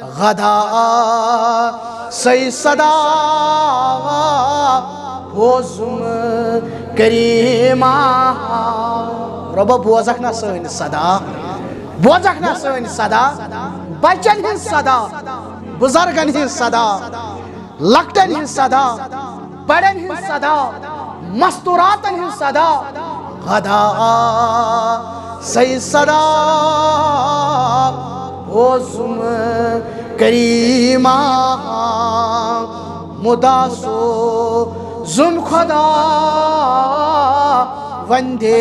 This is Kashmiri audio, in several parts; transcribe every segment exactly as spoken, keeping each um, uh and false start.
غدا سَے صدا بوزُم کریما۔ رۄبا، بوزکھ نا سٲنۍ صدا، بوزکھ نا سٲنۍ صدا، بچن ہٕنٛز صدا، بُزرگن ہٕنٛز صدا، لۄکٹن ہٕنٛز صدا، بڑن ہٕنٛز صدا، مستوراتن ہٕنٛز صدا۔ غدا سَے صدا بوزُم کریما، مُدا سوزُم خدا وندے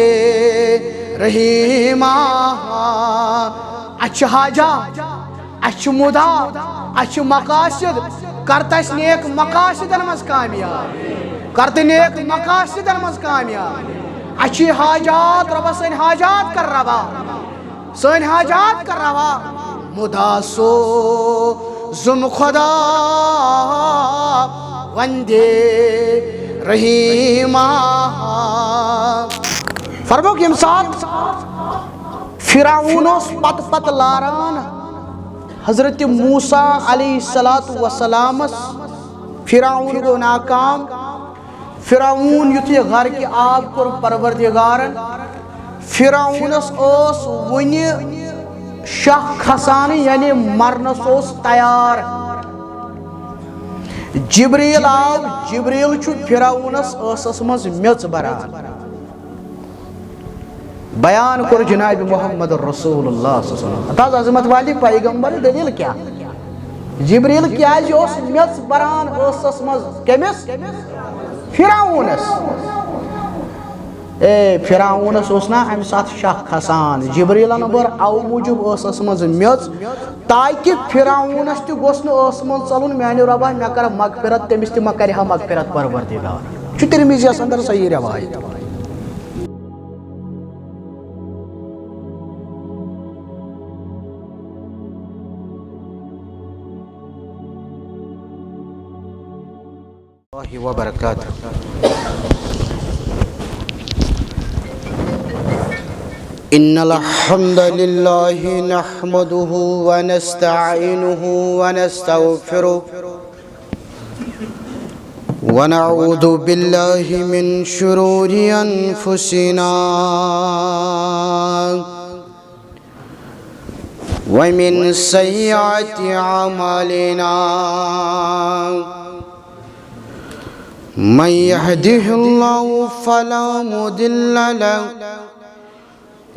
رحیما۔ اَسہِ چھِ حاجات، اَسہِ چھِ مُدا، اَسہِ چھِ مقاصد، کر تہٕ اَسہِ نیک مقاصدن منٛز کامیاب، کر تہٕ نیک مقاصدن منٛز کامیاب۔ اَسہِ چھِ حاجات، رۄبا سٲنۍ حاجات کر روا، سٲنۍ حاجات کر روا۔ مُدا سوزُم خدا وندے رحیما۔ فرموک، ییٚمہِ ساتہٕ فرعون اوس پتہٕ پتہٕ لاران حضرت موسیٰ علیہ الصلوۃ والسلامس، فرعون گوٚو ناکام۔ فرعون یُتھُے غرقِ آب کوٚر پروردگارن، فرعونس اوس وُنہِ شاہ کھسان، یعنی مرنس اوس تیار۔ جبریل آو، جبریل چھُ فرعونس ٲسس منٛز میٚژ بران۔ بیان کوٚر جناب محمد رسول اللہ صلی اللہ علیہ وسلم۔ ہتہٕ حظ عظمت والے پیغمبر، دٔلیٖل کیٛاہ؟ جبریل کیٛازِ اوس میٚژ بران ٲسس منٛز؟ کٔمِس؟ فرعونس۔ اے، فرعونس اوس نا امہِ ساتہٕ شاہ کھسان۔ جبریلن بٔر امہِ موٗجوٗب ٲسس منٛز میٚژ، تاکہِ فرعونس تہِ گوٚژھ نہٕ ٲسہٕ منٛز ژلُن، میانہِ رۄبا، مےٚ کر مغفرت، تٔمِس تہِ ما کرِ ہا مغفرت پروردگار۔ چھُ ترمذیس اندر صحیح روایت۔ الله وبركاته. إن الحمد لله نحمده ونستعينه ونستغفره، ونعوذ بالله من شرور أنفسنا ومن سيئات أعمالنا. من يهده الله فلا مضل له،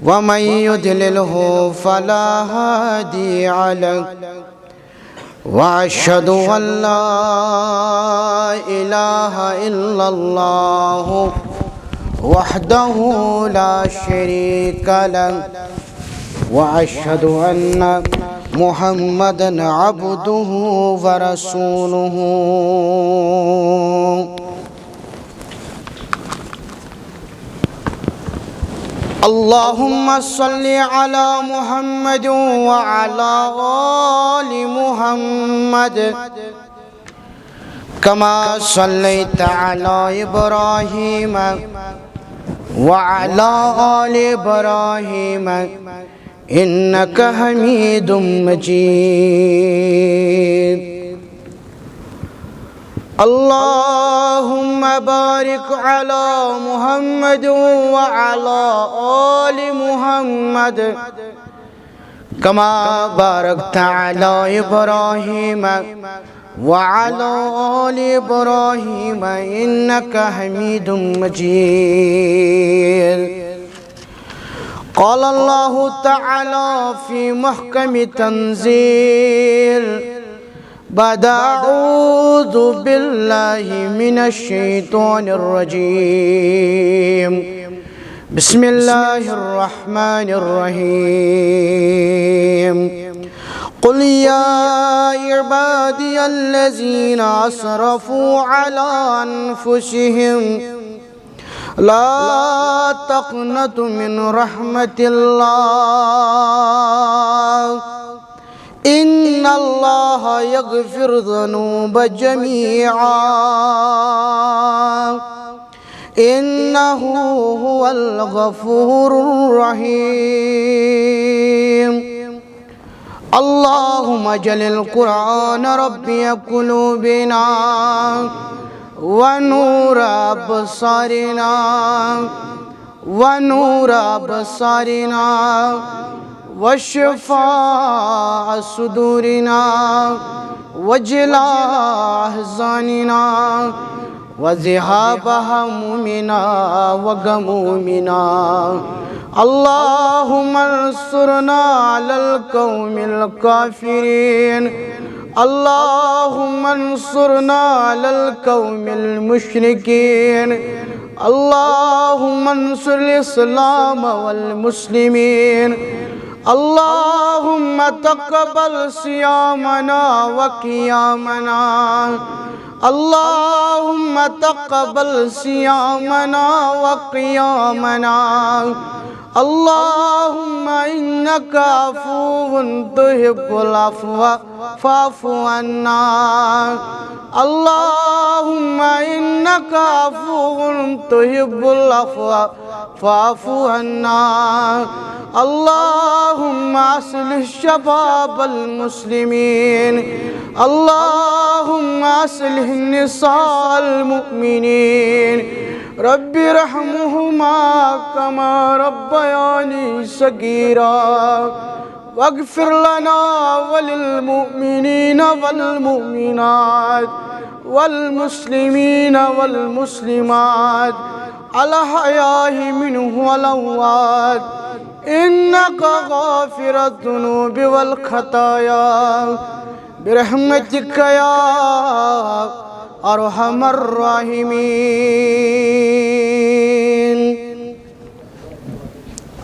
ومن يضلله فلا هادي له. وأشهد أن لا إله إلا الله وحده لا شريك له، وأشهد أن محمدا عبده ورسوله. اللهم صل على محمد وعلى آل محمد كما صليت على إبراهيم وعلى آل إبراهيم إنك حميد مجيد. اللهم بارك على محمد وعلى آل محمد كما باركت على إبراهيم وعلى آل إبراهيم إنك حميد مجيد. قال الله تعالى في محكم تنزيل بعد أعوذ بالله من الشيطان الرجيم. بسم الله الرحمن الرحيم. قل يا عبادي الذين أسرفوا على أنفسهم لا تقنطوا من رحمة الله إن الله يغفر الذنوب جميعا إنه هو الغفور الرحيم. اللهم اجعل القرآن ربيع قلوبنا ونور أبصارنا ونور أبصارنا وشفاء صدورنا وجلاء أحزاننا وذهاب همومنا وغمومنا. اللهم انصرنا على القوم الكافرين. اللهم انصرنا على القوم المشركين. اللهم انصر الإسلام والمسلمين. اللهم تقبل صيامنا وقيامنا. اللهم تقبل صيامنا وقيامنا. اللهم إنك عفو تحب العفو فاعف عنا. اللهم إنك عفو تحب العفو فاعف عنا. اللهم أصلح شباب المسلمين. اللهم أصلح نساء المؤمنين. رب ارحمهما كما ربياني صغيرا. واغفر لنا وللمؤمنين والمؤمنات والمسلمين والمسلمات الأحياء منهم والأموات إنك غافر الذنوب والخطايا برحمتك يا أرحم الراحمين.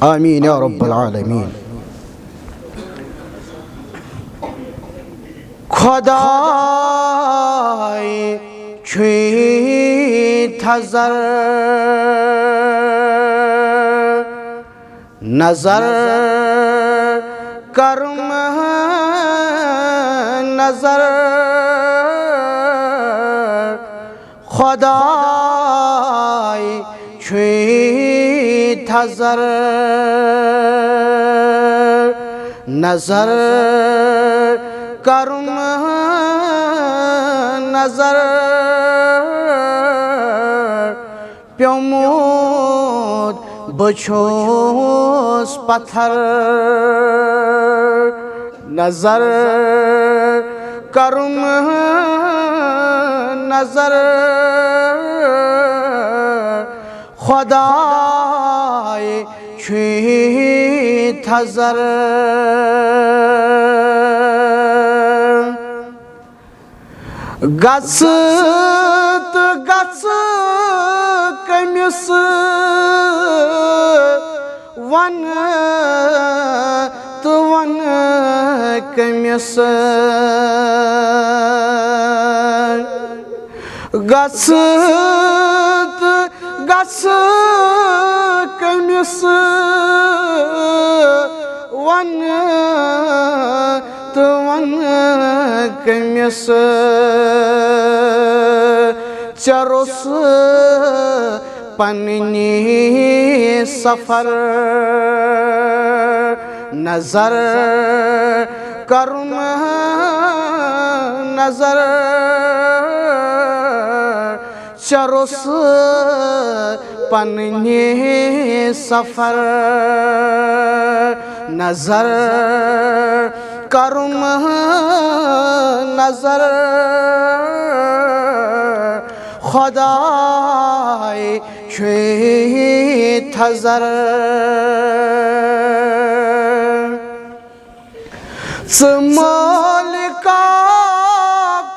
آمين يا رب العالمين. خداے چھُے تھزر نظر کرم نظر، خداے چھُے تھزر نظر کرم نظر۔ پیومُت بہٕ چھُس پتھر نظر کرم نظر، خداے چھُے تھزر گژھ تہٕ گژھ کٔمِس وَنہٕ تہٕ وَنہٕ کٔمِس؟ گژھ تہٕ گژھ کٔمِس وَنہٕ تہٕ وَنہٕ کٔمِس؟ ژےٚ روٚس پننہِ سفر نظر کرم نظر، ژےٚ روٚس پننہِ سفر نظر کرم نظر، خداے چھُے تھزر۔ ژٕ مالکا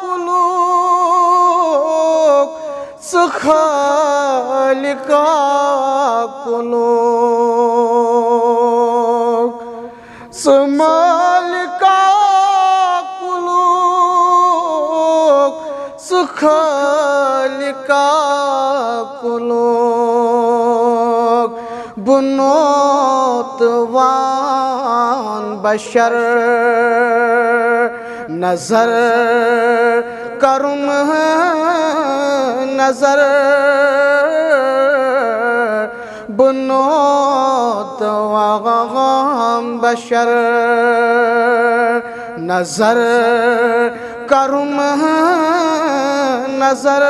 کُلُک، ژٕ خالقا کُلُک، ژٕ مالکا کُلُک، ژٕ خالقا کُلُک۔ بہٕ نوتوان بشر نظر کرم نظر، پنوت وغم بشر نظر کرم نظر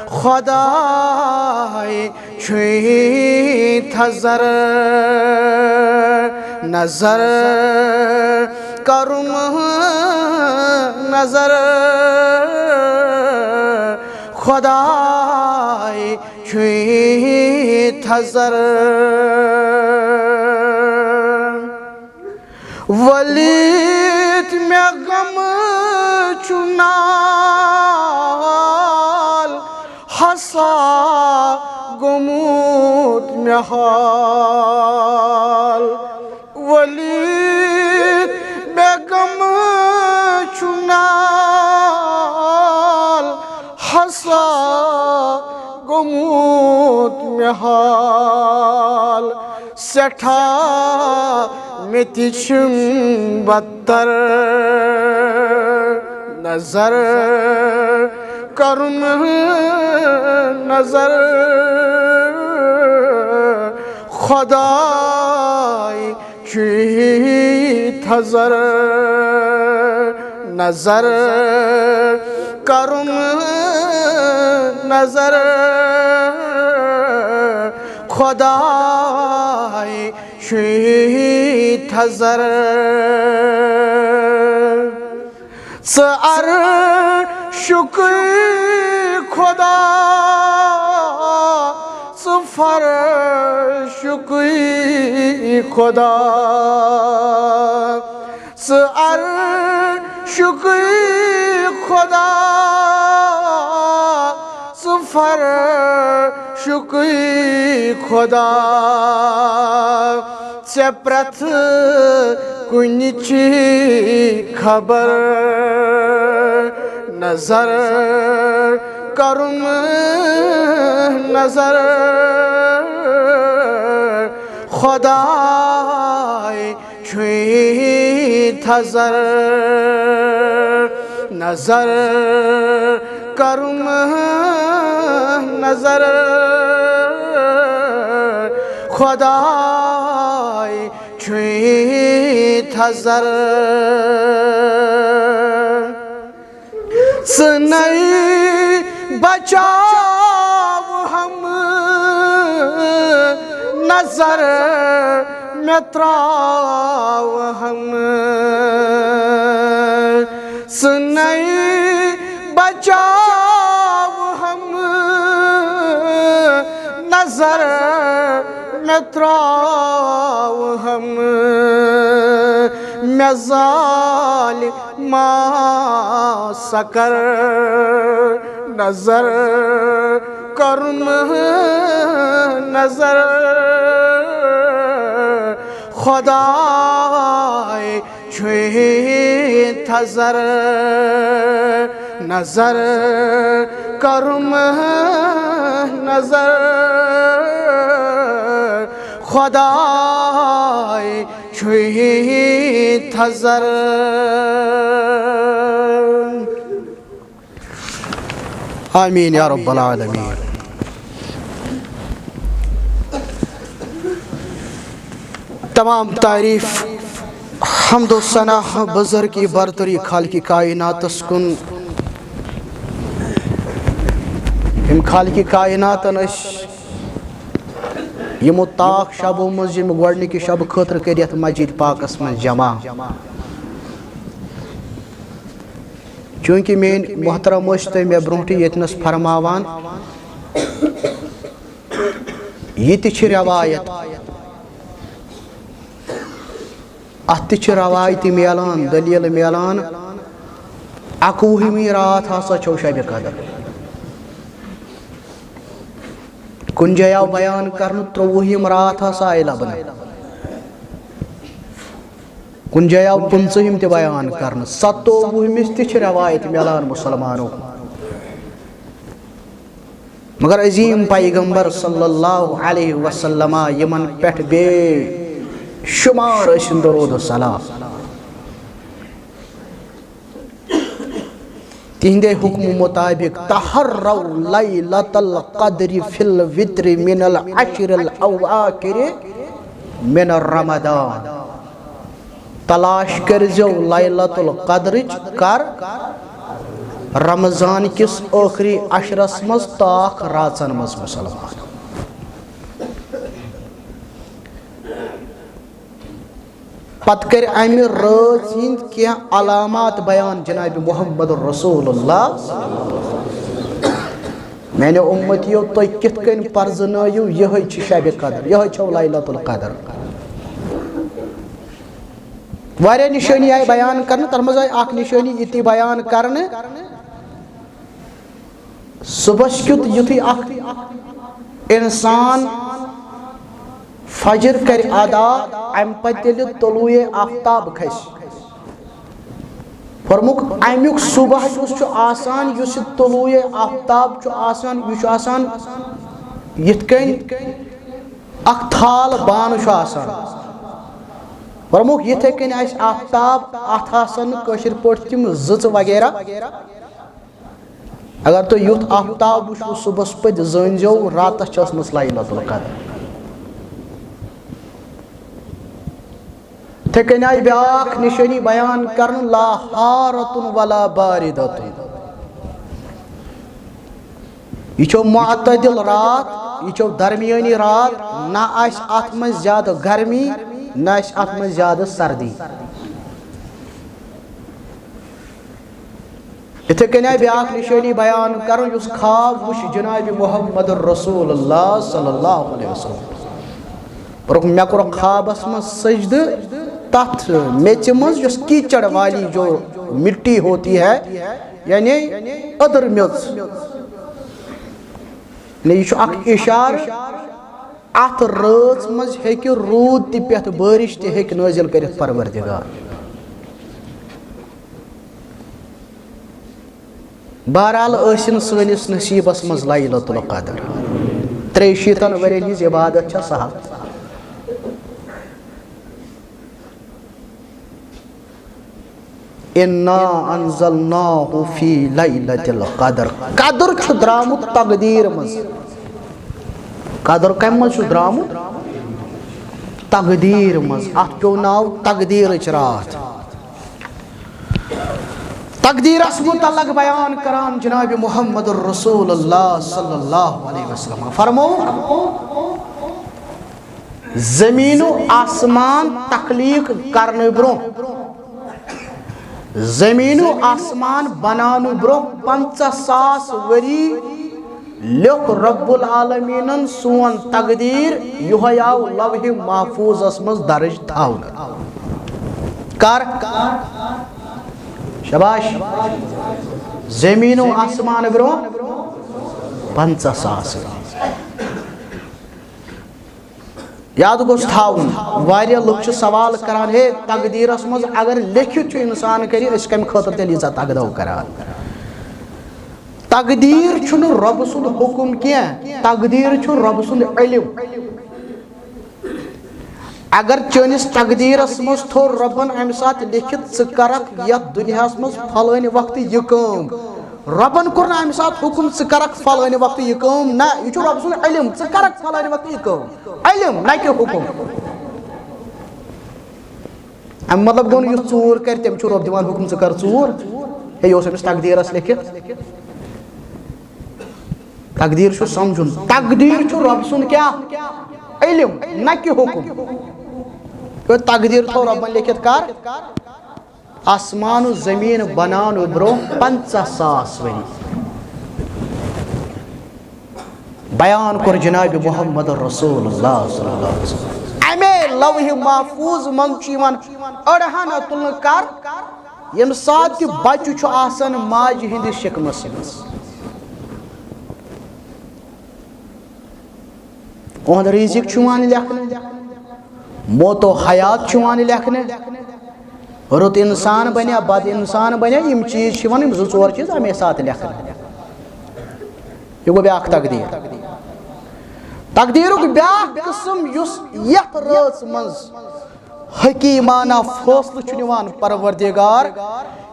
خدای چھُے تھزر نظر کرم نظر خدای چھُے تھزر۔ ولید مےٚ غم چھُ نال ہسا گوٚمُت مےٚ حال۔ ولید مےٚ غم چھُ نال ہسا گوٚمُت مےٚ حال۔ سٮ۪ٹھاہ مےٚ تہِ چھِم بدتر نظر کرُن نظر خدای چھُے تھزر نظر کرُن نظر خدای چھُے تھزر۔ ژٕ عرشُکُے خدا، ژٕ فرشُکُے خدا، ژٕ عرشُکُے خدا، ژٕ فرشُکُے خدا۔ ژےٚ پرٛٮ۪تھ کُنہِ چی خبر نظر کرُن نظر خدای چھُے تھزر نظر کرُن نظر خدای چھُے تھزر۔ ژٕ نَے بچاو ہم نظر مےٚ تراو ہم۔ ژٕ نَے بچاو ہم نظر مےٚ تراو ہم۔ مےٚ زالہِ ما سکر نظر کرُن نظر خدای چھُے تھزر نظر کرُن نظر خدای چھُے تھزر۔ آمین یا رب العالمین۔ تمام تعریف، حمد و ثنا، بزرگی، برتری خالق کائناتس کُن۔ یم خالق کائناتن أسۍ یمو تاک شبو منٛز یم گۄڈنکہِ شبہٕ خٲطرٕ کٔرۍ یتھ مسجد پاکس منٛز جمع۔ چونکہ میٲنۍ محترم ٲسۍ تُہۍ مےٚ برونٛٹھٕے ییٚتنس فرماوان، یہِ تہِ چھِ روایت، اتھ تہِ چھِ روایتہِ میلان، دلیل میلان۔ اکوُہِمہِ راتھ ہسا چھو شبِ قدر۔ کُنہِ جایہِ آو بیان کرنہٕ، ترٛۆوُہِم راتھ ہسا آیہِ لبنہٕ۔ کُنہِ جایہِ آو پٕنٛژٕہِم تہِ بیان کرنہٕ، ستووُہمِس تہِ چھِ رٮ۪وایت میلان مُسلمانو۔ مگر عظیٖم پیغمبر صلی اللہ علیہ وسلم یِمن پٮ۪ٹھ بے شُمار ٲسِن درود و سلام۔ تِہنٛدے حکمہٕ مُطابِق، "تحروا لیلة القدر في الوتر من العشر الأواخر من رمضان"۔ تلاش کٔرزیو لیلۃ القدرٕچ کر؟ رمضان کِس ٲخری عشرس منٛز، تاکھ رٲژن منٛز، مسلمان۔ پتہٕ کٔرۍ امہِ رٲژ ہٕنٛدۍ کینٛہہ علامات بیان جناب محمد رسول اللہ۔ میانیو امتیو، تُہۍ کِتھ کٔنۍ پرزنٲیِو، یِہوٚے چھِ شبِ قدر، یِہوٚے چھو لیلۃ القدر۔ واریاہ نشٲنی آیہِ بیان کرنہٕ، تَتھ منٛز آیہِ اکھ نشٲنی یہِ تہِ بیان کرنہٕ، صُبحس کیُتھ یُتھُے اکھ انسان فجر کرِ ادا، امہِ پتہٕ ییٚلہِ طلوع آفتاب کھسہِ، فرمووُکھ، امیُک صبح یُس چھُ آسان، یُس یہِ طلوع آفتاب چھُ آسان، یہِ چھُ آسان یِتھ کٔنۍ اکھ تھال بانہٕ چھُ آسان۔ فرمووُکھ، یِتھے کٔنۍ آسہِ آفتاب، اتھ آسن نہٕ کٲشِر پٲٹھۍ تِم زٕژٕ وغیرہ۔ اگر تُہۍ یُتھ آفتاب وٕچھِو صُبحس پٔتۍ، زٲنۍزیو، راتس چھِ ٲسمٕژ لیلۃ القدر۔ یِتھے کٔنۍ آیہِ بیٛاکھ نِشٲنی بیان کرنہٕ، "لا حارة ولا باردة"۔ یہِ چھو معتدل راتھ، یہِ چھو درمیٲنی راتھ، نہ آسہِ اتھ منٛز زیادٕ گرمی، نہ آسہِ اتھ منٛز زیادٕ سردی۔ یِتھے کٔنۍ آیہِ بیٛاکھ نِشٲنی بیان کرُن، یُس خواب وُچھ جناب محمد رسول اللہ صلی اللہ علیہ وسلم۔ دوٚپُکھ، مےٚ کوٚر خوابس منٛز سجدٕ تتھ میٚژِ منٛز، یۄس کیچڑ والی، جو مٹی ہوتی ہے، یعنی أدٕر میٚژ۔ یعنی یہِ چھُ اکھ اشارٕ، اتھ رٲژ منٛز ہیٚکہِ روٗد تہِ پٮ۪تھ، بٲرِش تہِ ہیٚکہِ نٲزِل کٔرِتھ پروردگار۔ بہرحال، ٲسِن سٲنِس نصیٖبس منٛز لیلۃ القدر۔ ترٛیٚیہِ شیٖتن ؤرین ہٕنٛز عبادت چھےٚ سہل۔ انا انزلناہ فی لیلۃ القدر۔ قدر چھُ درامُت تقدیر منٛز۔ قدر کمہِ منٛز چھُ درامُت؟ تقدیر منٛز۔ اتھ پیوٚو ناو تقدیرٕچ راتھ۔ تقدیرس متعلق بیان کران جناب محمد رسول اللہ صلی اللہ علیہ وسلم فرموو، زمین و آسمان تخلیق کرنہٕ برونٛہہ، زمین و آسمان بناونہٕ برونٛہہ پنٛژاہ ساس ؤری لیوٚکھ رب العالمینن سون تقدیر، یِہوٚے آو لوح محفوظس منٛز درج تھاونہٕ۔ کر؟ شاباش۔ زمین و آسمان برونٛہہ پنٛژاہ ساس ؤری۔ یاد گوٚژھ تھاوُن، واریاہ لُکھ چھِ سوال کران، ہے، تقدیرس منٛز اگر لیکھِتھ چھُ انسان کرِ، أسۍ کمہِ خٲطرٕ تیٚلہِ ییٖژاہ تگدو کران؟ تقدیر چھُنہٕ رۄبہٕ سُنٛد حُکُم کینٛہہ، تقدیر چھُ رۄبہٕ سُنٛد علم۔ اگر چٲنِس تقدیرس منٛز تھوٚو رۄبن امہِ ساتہٕ لیکھِتھ، ژٕ کرکھ یتھ دُنیاہس منٛز فلٲنہِ وقتہٕ یہِ کٲم، رۄبن کوٚر نہٕ امہِ ساتہٕ حُکُم، ژٕ کرکھ فلٲنہِ وقتہٕ یہِ کٲم، نہ، یہِ چھُ رۄبہٕ سُنٛد علم، ژٕ کرکھ فلٲنہِ وقتہٕ یہِ کٲم۔ علم، نہ کہِ حُکُم۔ اَمہِ مطلب گوٚو نہٕ یُس ژوٗر کرِ، تٔمِس چھُ رۄب دِوان حُکُم، ژٕ کر ژوٗر۔ ہے، یہِ اوس أمِس تقدیٖرس لیکھِتھ۔ تقدیٖر چھُ سمجھُن۔ تقدیٖر چھُ رۄب سُنٛد کیٛاہ؟ علم، نہ کہِ حُکُم۔ یہِ تقدیٖر تھوٚو رۄبن لیکھِتھ کر؟ آسمان و زمین بناونہٕ برونٛہہ پنٛژاہ ساس ؤری۔ بیان کوٚر جناب محمد رسول اللہ صلی اللہ علیہ وسلم۔ امے لوح محفوظ منٛز چھُ یِوان أڑہانہ تُلنہٕ کر، ییٚمہِ ساتہٕ تہِ بچہٕ چھُ آسان ماجہِ ہٕنٛدِس شِکمس منٛز۔ اُہُنٛد رِزِق چھُ یِوان لیکھنہٕ، موت و حیات چھُ یِوان لیکھنہٕ، رُت اِنسان بنیا، بد اِنسان بنیا، یِم چیٖز چھِ یِوان، یِم زٕ ژور چیٖز اَمے ساتہٕ لیکھنہٕ۔ یہِ گوٚو بیٛاکھ تقدیٖر۔ تقدیٖرُک بیٛاکھ قٕسم، یُس یَتھ رٲژ منٛز حکیٖمانہ فٲصلہٕ چھُ نِوان پروردگار،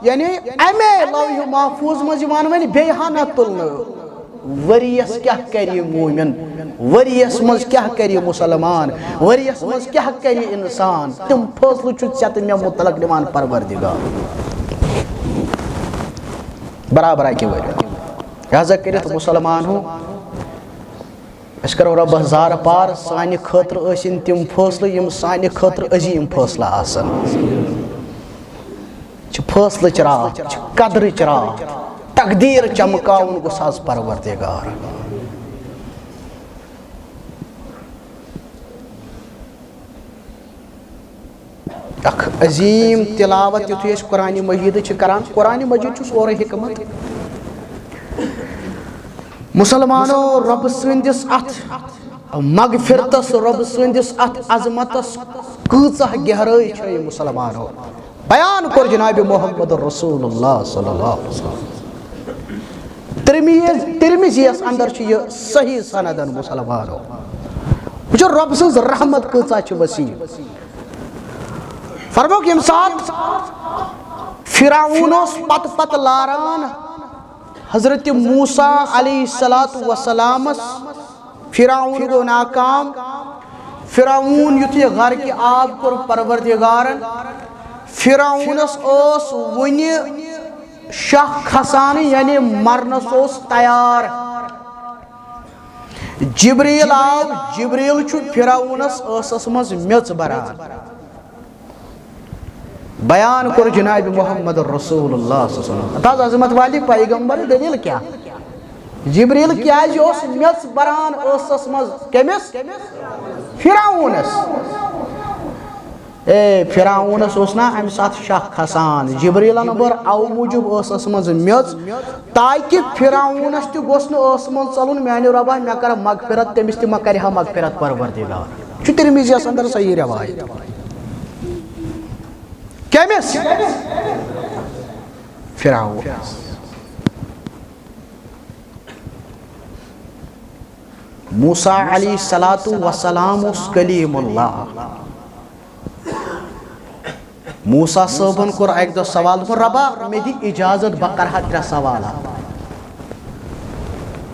یعنی امے لوح محفوظ منٛز یِوان وۄنۍ بیٚیہِ ہنا تُلنہٕ۔ ؤریَس کیٛاہ کرِ یہِ مومن؟ ؤریَس منٛز کیٛاہ کرِ یہِ مسلمان؟ ؤریَس منٛز کیٛاہ کرِ یہِ انسان؟ تِم فٲصلہٕ چھُ ژےٚ تہٕ مےٚ متعلق نِوان پروردگار۔ برابر اکہِ ؤرۍ۔ لہذا کٔرِتھ مسلمان ہو، أسۍ کرو رۄبس زارٕ پار، سانہِ خٲطرٕ ٲسِن تِم فٲصلہٕ یِم سانہِ خٲطرٕ عظیٖم فٲصلہٕ آسن۔ چھِ فٲصلٕچ راتھ، چھِ قدرٕچ راتھ، تقدیٖر چمکاوُن گوٚژھ آز پروردگار۔ اکھ عظیٖم تلاوت یُتھُے أسۍ قرآنِ مجیٖدٕچ چھِ کران، قرآنِ مجیٖد چھُ سورُے حکمت۔ مسلمانو، رۄبہٕ سٕنٛدِس اتھ مغفرتس، رۄبہٕ سٕنٛدِس اتھ عظمتس کۭژاہ گہرٲے چھےٚ، مسلمانو۔ بیان کوٚر جناب محمد رسول اللہ صلی اللہ علیہ وسلم۔ ترمیز، ترمذیس اندر چھُ یہِ صحیح سندن، مسلمانو۔ وٕچھو رۄب سٕنٛز رحمت کۭژاہ چھِ وسیع۔ فرموکھ، ییٚمہِ ساتہٕ فرعون اوس پتہٕ پتہٕ لاران حضرت موسیٰ علیہ الصلوۃ والسلامس، فرعون گوٚو ناکام۔ فرعون یُتھُے غرقِ آب کوٚر پروردگارن، فرعونس اوس وُنہِ شاہ کھسان، یعنی مرنس اوس تیار۔ جبریل آو، جبریل چھُ فرعونس ٲسس منٛز میٚژ بران۔ بیان کوٚر جناب محمد رسول اللہ صلی اللہ علیہ وسلم۔ تَس عظمت والے پیغمبر، دٔلیٖل کیٛاہ؟ جبریل کیٛازِ اوس میٚژ بران ٲسس منٛز؟ کٔمِس؟ فرعونس۔ اے، فرعونس اوس نا امہِ ساتہٕ شاہ کھسان، جبریلن بٔر او موٗجوٗب ٲسس منٛز میٚژ، تاکہِ فرعونس تہِ گوٚژھ نہٕ ٲسہٕ منٛز ژلُن، میانہِ رۄبا، مےٚ کر مغفرت، تٔمِس تہِ ما کرِ ہا مغفرت پروردگار۔ چھُ ترمذیس اندر صحیح روایت۔ کٔمِس؟ فرعون۔ موسیٰ علیہ الصلوۃ والسلام اوس کلیم اللہ۔ موسیٰ صٲبن کوٚر اکہِ دۄہ سوال، دوٚپُن، "رۄبا، مےٚ دِ اجازت، بہٕ کرٕ ہا ترٛےٚ سوالات۔"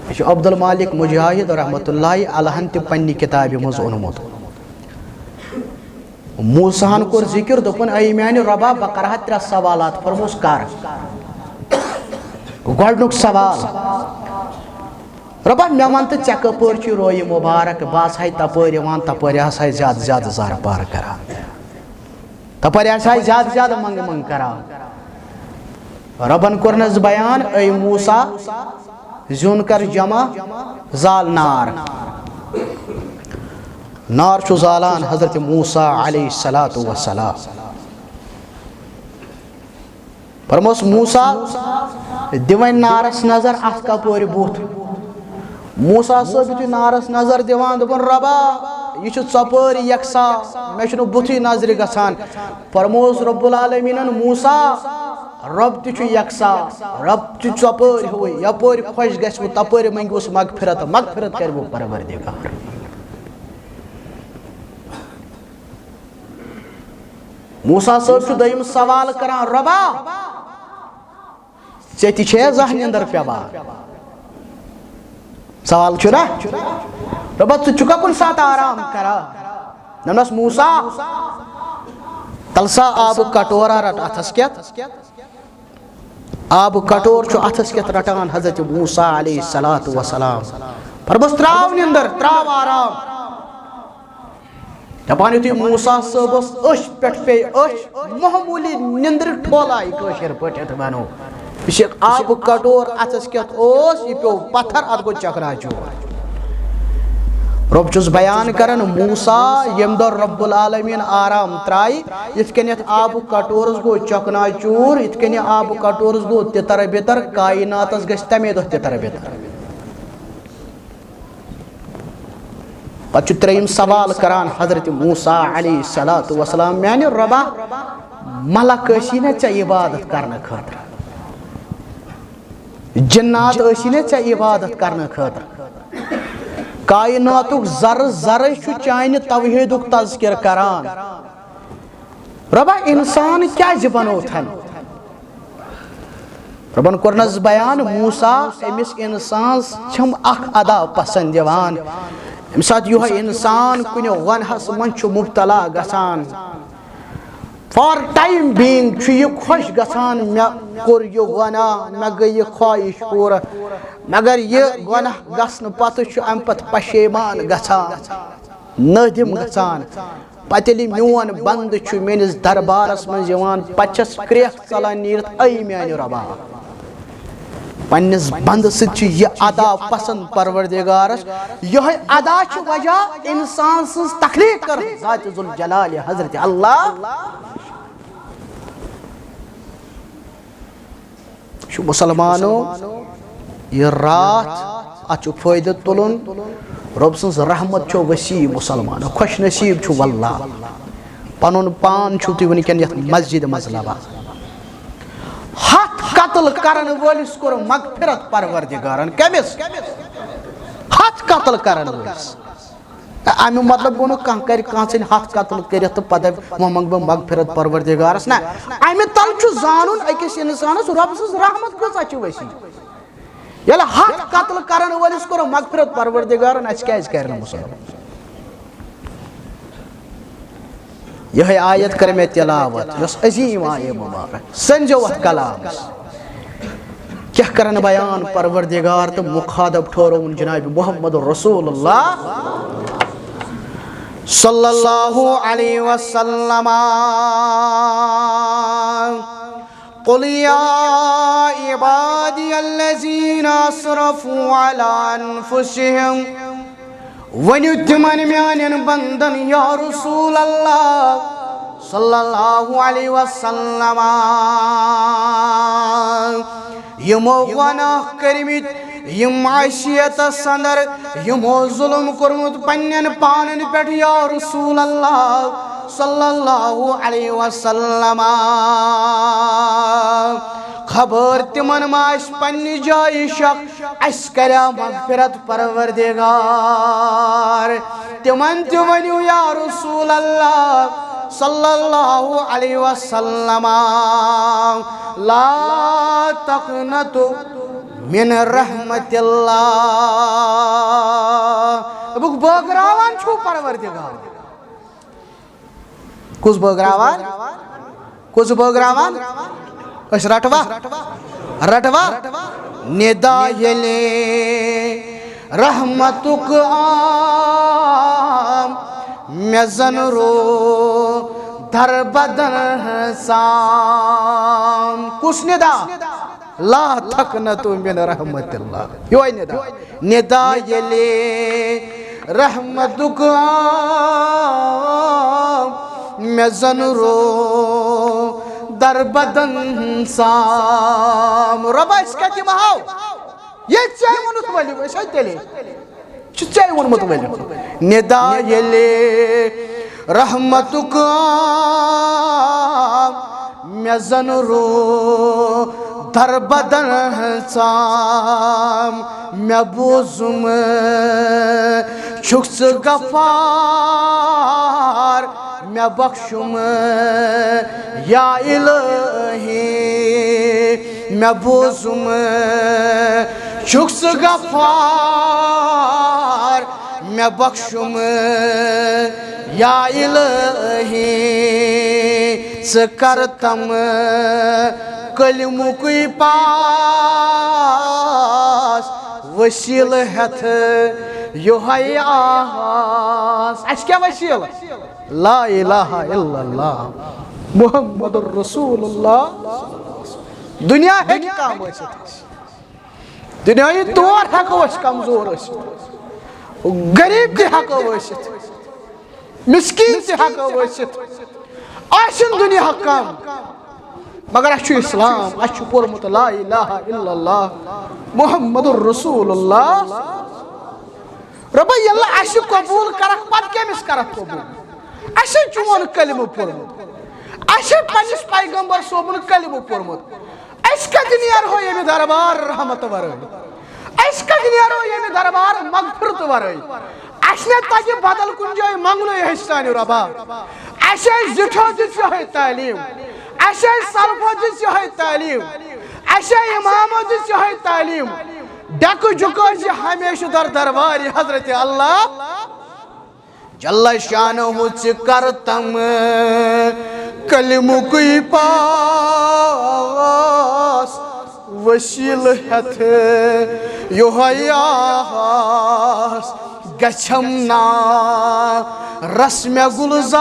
یہِ چھُ عبدالمالک مجاہد رحمتہ اللہ علیہ ہن تہِ پننہِ کتابہِ منٛز اوٚنمُت۔ موسیٰ ہن کوٚر ذکر، دوٚپُن، "اے میانہِ رۄبا، بہٕ کرٕ ہا ترٛےٚ سوالات۔" فرموس، "کر۔" گۄڈنیُک سوال، رۄبا، مےٚ وَن تہٕ، ژےٚ کَپٲرۍ چھُے رویہِ مُبارک؟ بہٕ آسہٕ ہاے تَپٲرۍ یِوان، تَپٲرۍ آسہٕ ہاے زیادٕ زیادٕ زارٕ پار کران، تَپٲرۍ آسہٕ ہاے زیادٕ زیادٕ منٛگہٕ منٛگہٕ کران۔ رۄبَن کوٚرنَس بیان، اے موسیٰ، زیُن کر جمع، زال نار۔ نار چھُ زالان حضرت موسیٰ علیہ الصلوۃ والسلام۔ فرموس، "موسیٰ، دِ وۄنۍ نارس نظر، اتھ کپٲرۍ بُتھ؟" موسیٰ صٲب یُتھُے نارس نظر دِوان، دوٚپُن، "رۄبا، یہِ چھُ ژۄپٲرۍ یکساں، مےٚ چھُنہٕ بُتھُے نظرِ گژھان۔" فرموس رب العالمینن، "موسیٰ، رۄب تہِ چھُ یکساں، رۄب تہِ ژۄپٲرۍ ہوے، یپٲرۍ خۄش گژھِ وٕ، تپٲرۍ منٛگہِ وُس مغفرت، مغفرت کرِ وٕ پروردگار۔" موسیٰ صٲب چھُ دوٚیِم سوال کران، "رۄبا، ژےٚ تہِ چھے زانٛہہ نِندٕر پٮ۪وان؟" سوال چھُ نا؟ "رۄبا، ژٕ چھُکھا کُنہِ ساتہٕ آرام کران؟" دوٚپنس، "موسیٰ، تَل سا آبُک کٹورا رٹ اتھس کٮ۪تھ۔" آبُک کٹور چھُ اتھس کٮ۪تھ رٹان حضرت موسیٰ علیہ الصلوۃ والسلام۔ فرموس، "تراو نِندٕر، تراو آرام۔" دپان یُتھُے موسیٰ صٲبس أچھ پٮ۪ٹھ پیٚیہِ أچھ، معموٗلی نِندرِ ٹھولایہِ کٲشِر پٲٹھۍ یتھ ونو۔ یہِ چھِ آبُک کٹور اتھس کٮ۪تھ اوس، یہِ پیوٚو پتھر، اتھ گوٚو چکنا چوٗر۔ رۄب چھُس بیان کران، موسیٰ ییٚمہِ دۄہ رب العالمین آرام ترایہِ، یِتھ کٔنٮ۪تھ آبُک کٹورس گوٚو چکنا چوٗر، یِتھ کٔنۍ آبُک کٹورس گوٚو تِتر بِتر، کائناتس گژھِ تمے دۄہ تِتر بِتر۔ پتہٕ چھُ ترٛیٚیِم سوال کران حضرت موسیٰ علیہ الصلوۃ والسلام، "میانہِ رۄبا، ملک ٲسی نا ژےٚ عبادت کرنہٕ خٲطرٕ؟ جنات ٲسی نا ژےٚ عبادت کرنہٕ خٲطرٕ؟ کائناتُک ذرٕ ذرٕ چھُ چانہِ توحیدُک تذکر کران۔ رۄبا، انسان کیازِ بنوتھن؟" رۄبن کوٚرنس بیان، موسیٰ، أمِس انسانس چھم اکھ ادا پسند یِوان۔ ییٚمہِ ساتہٕ یِہوٚے انسان کُنہِ گۄنہس منٛز چھُ مبتلا گژھان، for time being چھُ یہِ خۄش گژھان، مےٚ کوٚر یہِ گۄناہ، مےٚ گٔے یہِ خواہش پوٗرٕ۔ مگر یہِ گۄناہ گژھنہٕ پتہٕ چھُ امہِ پتہٕ پشیمان گژھان، نٲدِم گژھان۔ پتہٕ ییٚلہِ میون بندٕ چھُ میٲنِس دربارس منٛز یِوان، پتہٕ چھس کرٛیکھ ژلان نیٖرِتھ، اے میانہِ رۄبا۔ پننِس بندٕ سۭتۍ چھِ یہِ ادا پسند پروردگارس۔ یِہوٚے ادا چھِ وجہ انسان سٕنٛز تخلیق کٔرمٕژ ذات ذوالجلال حضرت اللہ۔ چھُ مسلمانو، یہِ راتھ، اتھ چھُ فٲیدٕ تُلُن۔ رۄب سٕنٛز رحمت چھو وسیع مسلمانو، خوش نصیب چھُ واللہ۔ پنُن پان چھُو تُہۍ وٕنکٮ۪ن یتھ مسجد منٛز لبان۔ ہتھ قتل کرن وٲلِس کوٚر مغفرت پروردگارن۔ کٔمِس؟ ہتھ قتل کرن وٲلِس۔ امیُک مطلب گوٚو نہٕ کانٛہہ کرِ کانٛہہ سٕنٛدۍ ہتھ قتل کٔرِتھ تہٕ پتہٕ وۄنۍ منٛگہٕ بہٕ مغفرت پروردگارس۔ نہ، امہِ تل چھُ زانُن أکِس انسانس رۄب سٕنٛز رحمت کۭژاہ چھِ وسیع۔ ییٚلہِ ہتھ قتل کرن وٲلِس کوٚر مغفرت پروردگارن، اسہِ کیازِ کرِ نہٕ مسلمان؟ یِہوٚے آیت کٔر مےٚ تلاوت، یۄس عظیٖم آیے مبارک۔ سٔنزیو اتھ کلامس۔ کیٛاہ کرن بیان پروردگار تہٕ مخاطب ٹھوروُن جناب محمد رسول اللہ صلی اللہ علیہ وسلم۔ قل یا عبادی الذین اسرفوا علی انفسہم۔ ؤنِو تِمن میانٮ۪ن بندن، یا رسول اللہ صلی اللہ علیہ وسلم، یِمو گۄناہ کٔرمٕتۍ، یِم معصیتس اندر، یِمو ظلم کوٚرمُت پننٮ۪ن پانن پٮ۪ٹھ، یا رسول اللہ صلی اللہ علیہ وسلم۔ خبر تِمن ما آسہِ پننہِ جایہِ شک، اسہِ کریا مغفرت پروردگار؟ تِمن تہِ ؤنِو، یا رسول اللہ صلی اللہ علیہ وسلم، لا تقنطوا من رحمت اللہ۔ دوٚپُکھ، بٲگراوان چھُو پروردگار۔ کُس بٲگراوان؟ کُس بٲگراوان؟ أسۍ رٹوا؟ رٹوا؟ ندا ییٚلہِ رحمتُک آم، مےٚ زن رو دربدن سام۔ کُس ندا؟ لا تقنطوا من رحمت اللہ۔ یوہے ندا۔ ندا ییٚلہِ رحمتُک آم، مےٚ زن رو دربدن سام۔ رۄبا، أسۍ کتہِ یِمہو؟ ییٚتہِ ژےٚ ووٚنُتھ ؤلِو، أسۍ ہے تیٚلے۔ چھُ ژےٚ ووٚنمُت ؤلِو۔ ندا ییٚلہِ رحمتُک آم، مےٚ زن رو دربدن ژام۔ مےٚ بوٗزُم چھُکھ ژٕ غفار، مےٚ بخشُم یا الہی۔ مےٚ بوٗزُم چھُکھ ژٕ غفار، مےٚ بخشُم یا الہی۔ ژٕ کر تم کلمُکُے پاس، وسیلہٕ ہٮ۪تھ یِہوٚے آس۔ اَسہِ کیٛاہ وسیلہٕ؟ لا الہ الا اللہ محمد رسول اللہ۔ دُنیا ہیٚکہِ کم ٲسِتھ، دُنیاہی طور ہٮ۪کو أسۍ کمزور ٲسِتھ، غریب تہِ ہٮ۪کو ٲسِتھ، مسکین تہِ ہٮ۪کو ٲسِتھ، آسن دُنیا کم، مگر اَسہِ چھُ اسلام، اَسہِ چھُ پوٚرمُت لا الہ الا اللہ محمد رسول اللہ۔ رۄبا، ییٚلہِ نہٕ اَسہِ قبوٗل کَرَکھ، پَتہٕ کٔمِس کَرَکھ قبوٗل؟ اَسہِ ہے چون کلمہٕ پوٚرمُت، اَسہِ ہے پنٛنِس پیغمبر صٲبُن کلمہٕ پوٚرمُت۔ أسۍ کَتہِ نیرہو ییٚمہِ دربار رحمت ورٲے؟ أسۍ کَتہِ نیرو ییٚمہِ دربار مغفرت ورٲے؟ اَسہِ نہ تَگہِ بدل کُنہِ جایہِ منٛگنُے، أسۍ سانہِ رۄبا۔ اَسہِ ٲسۍ زِٹھو دِژ یِہوٚے تعلیٖم، اَسہِ ٲسۍ سلفو دِژ یِہوٚے تعلیٖم، اچھا، امامو دِژ یِہوٚے تعلیٖم۔ ڈیکہٕ جُکٲے زِ ہمیشہٕ در دربارِ حضرت اللہ جل شانہ ژٕ کر تم کلمُکُے پاس وسیلہٕ ہٮ۪تھ یِہوٚے آس۔ گژھم نا رسم گلزار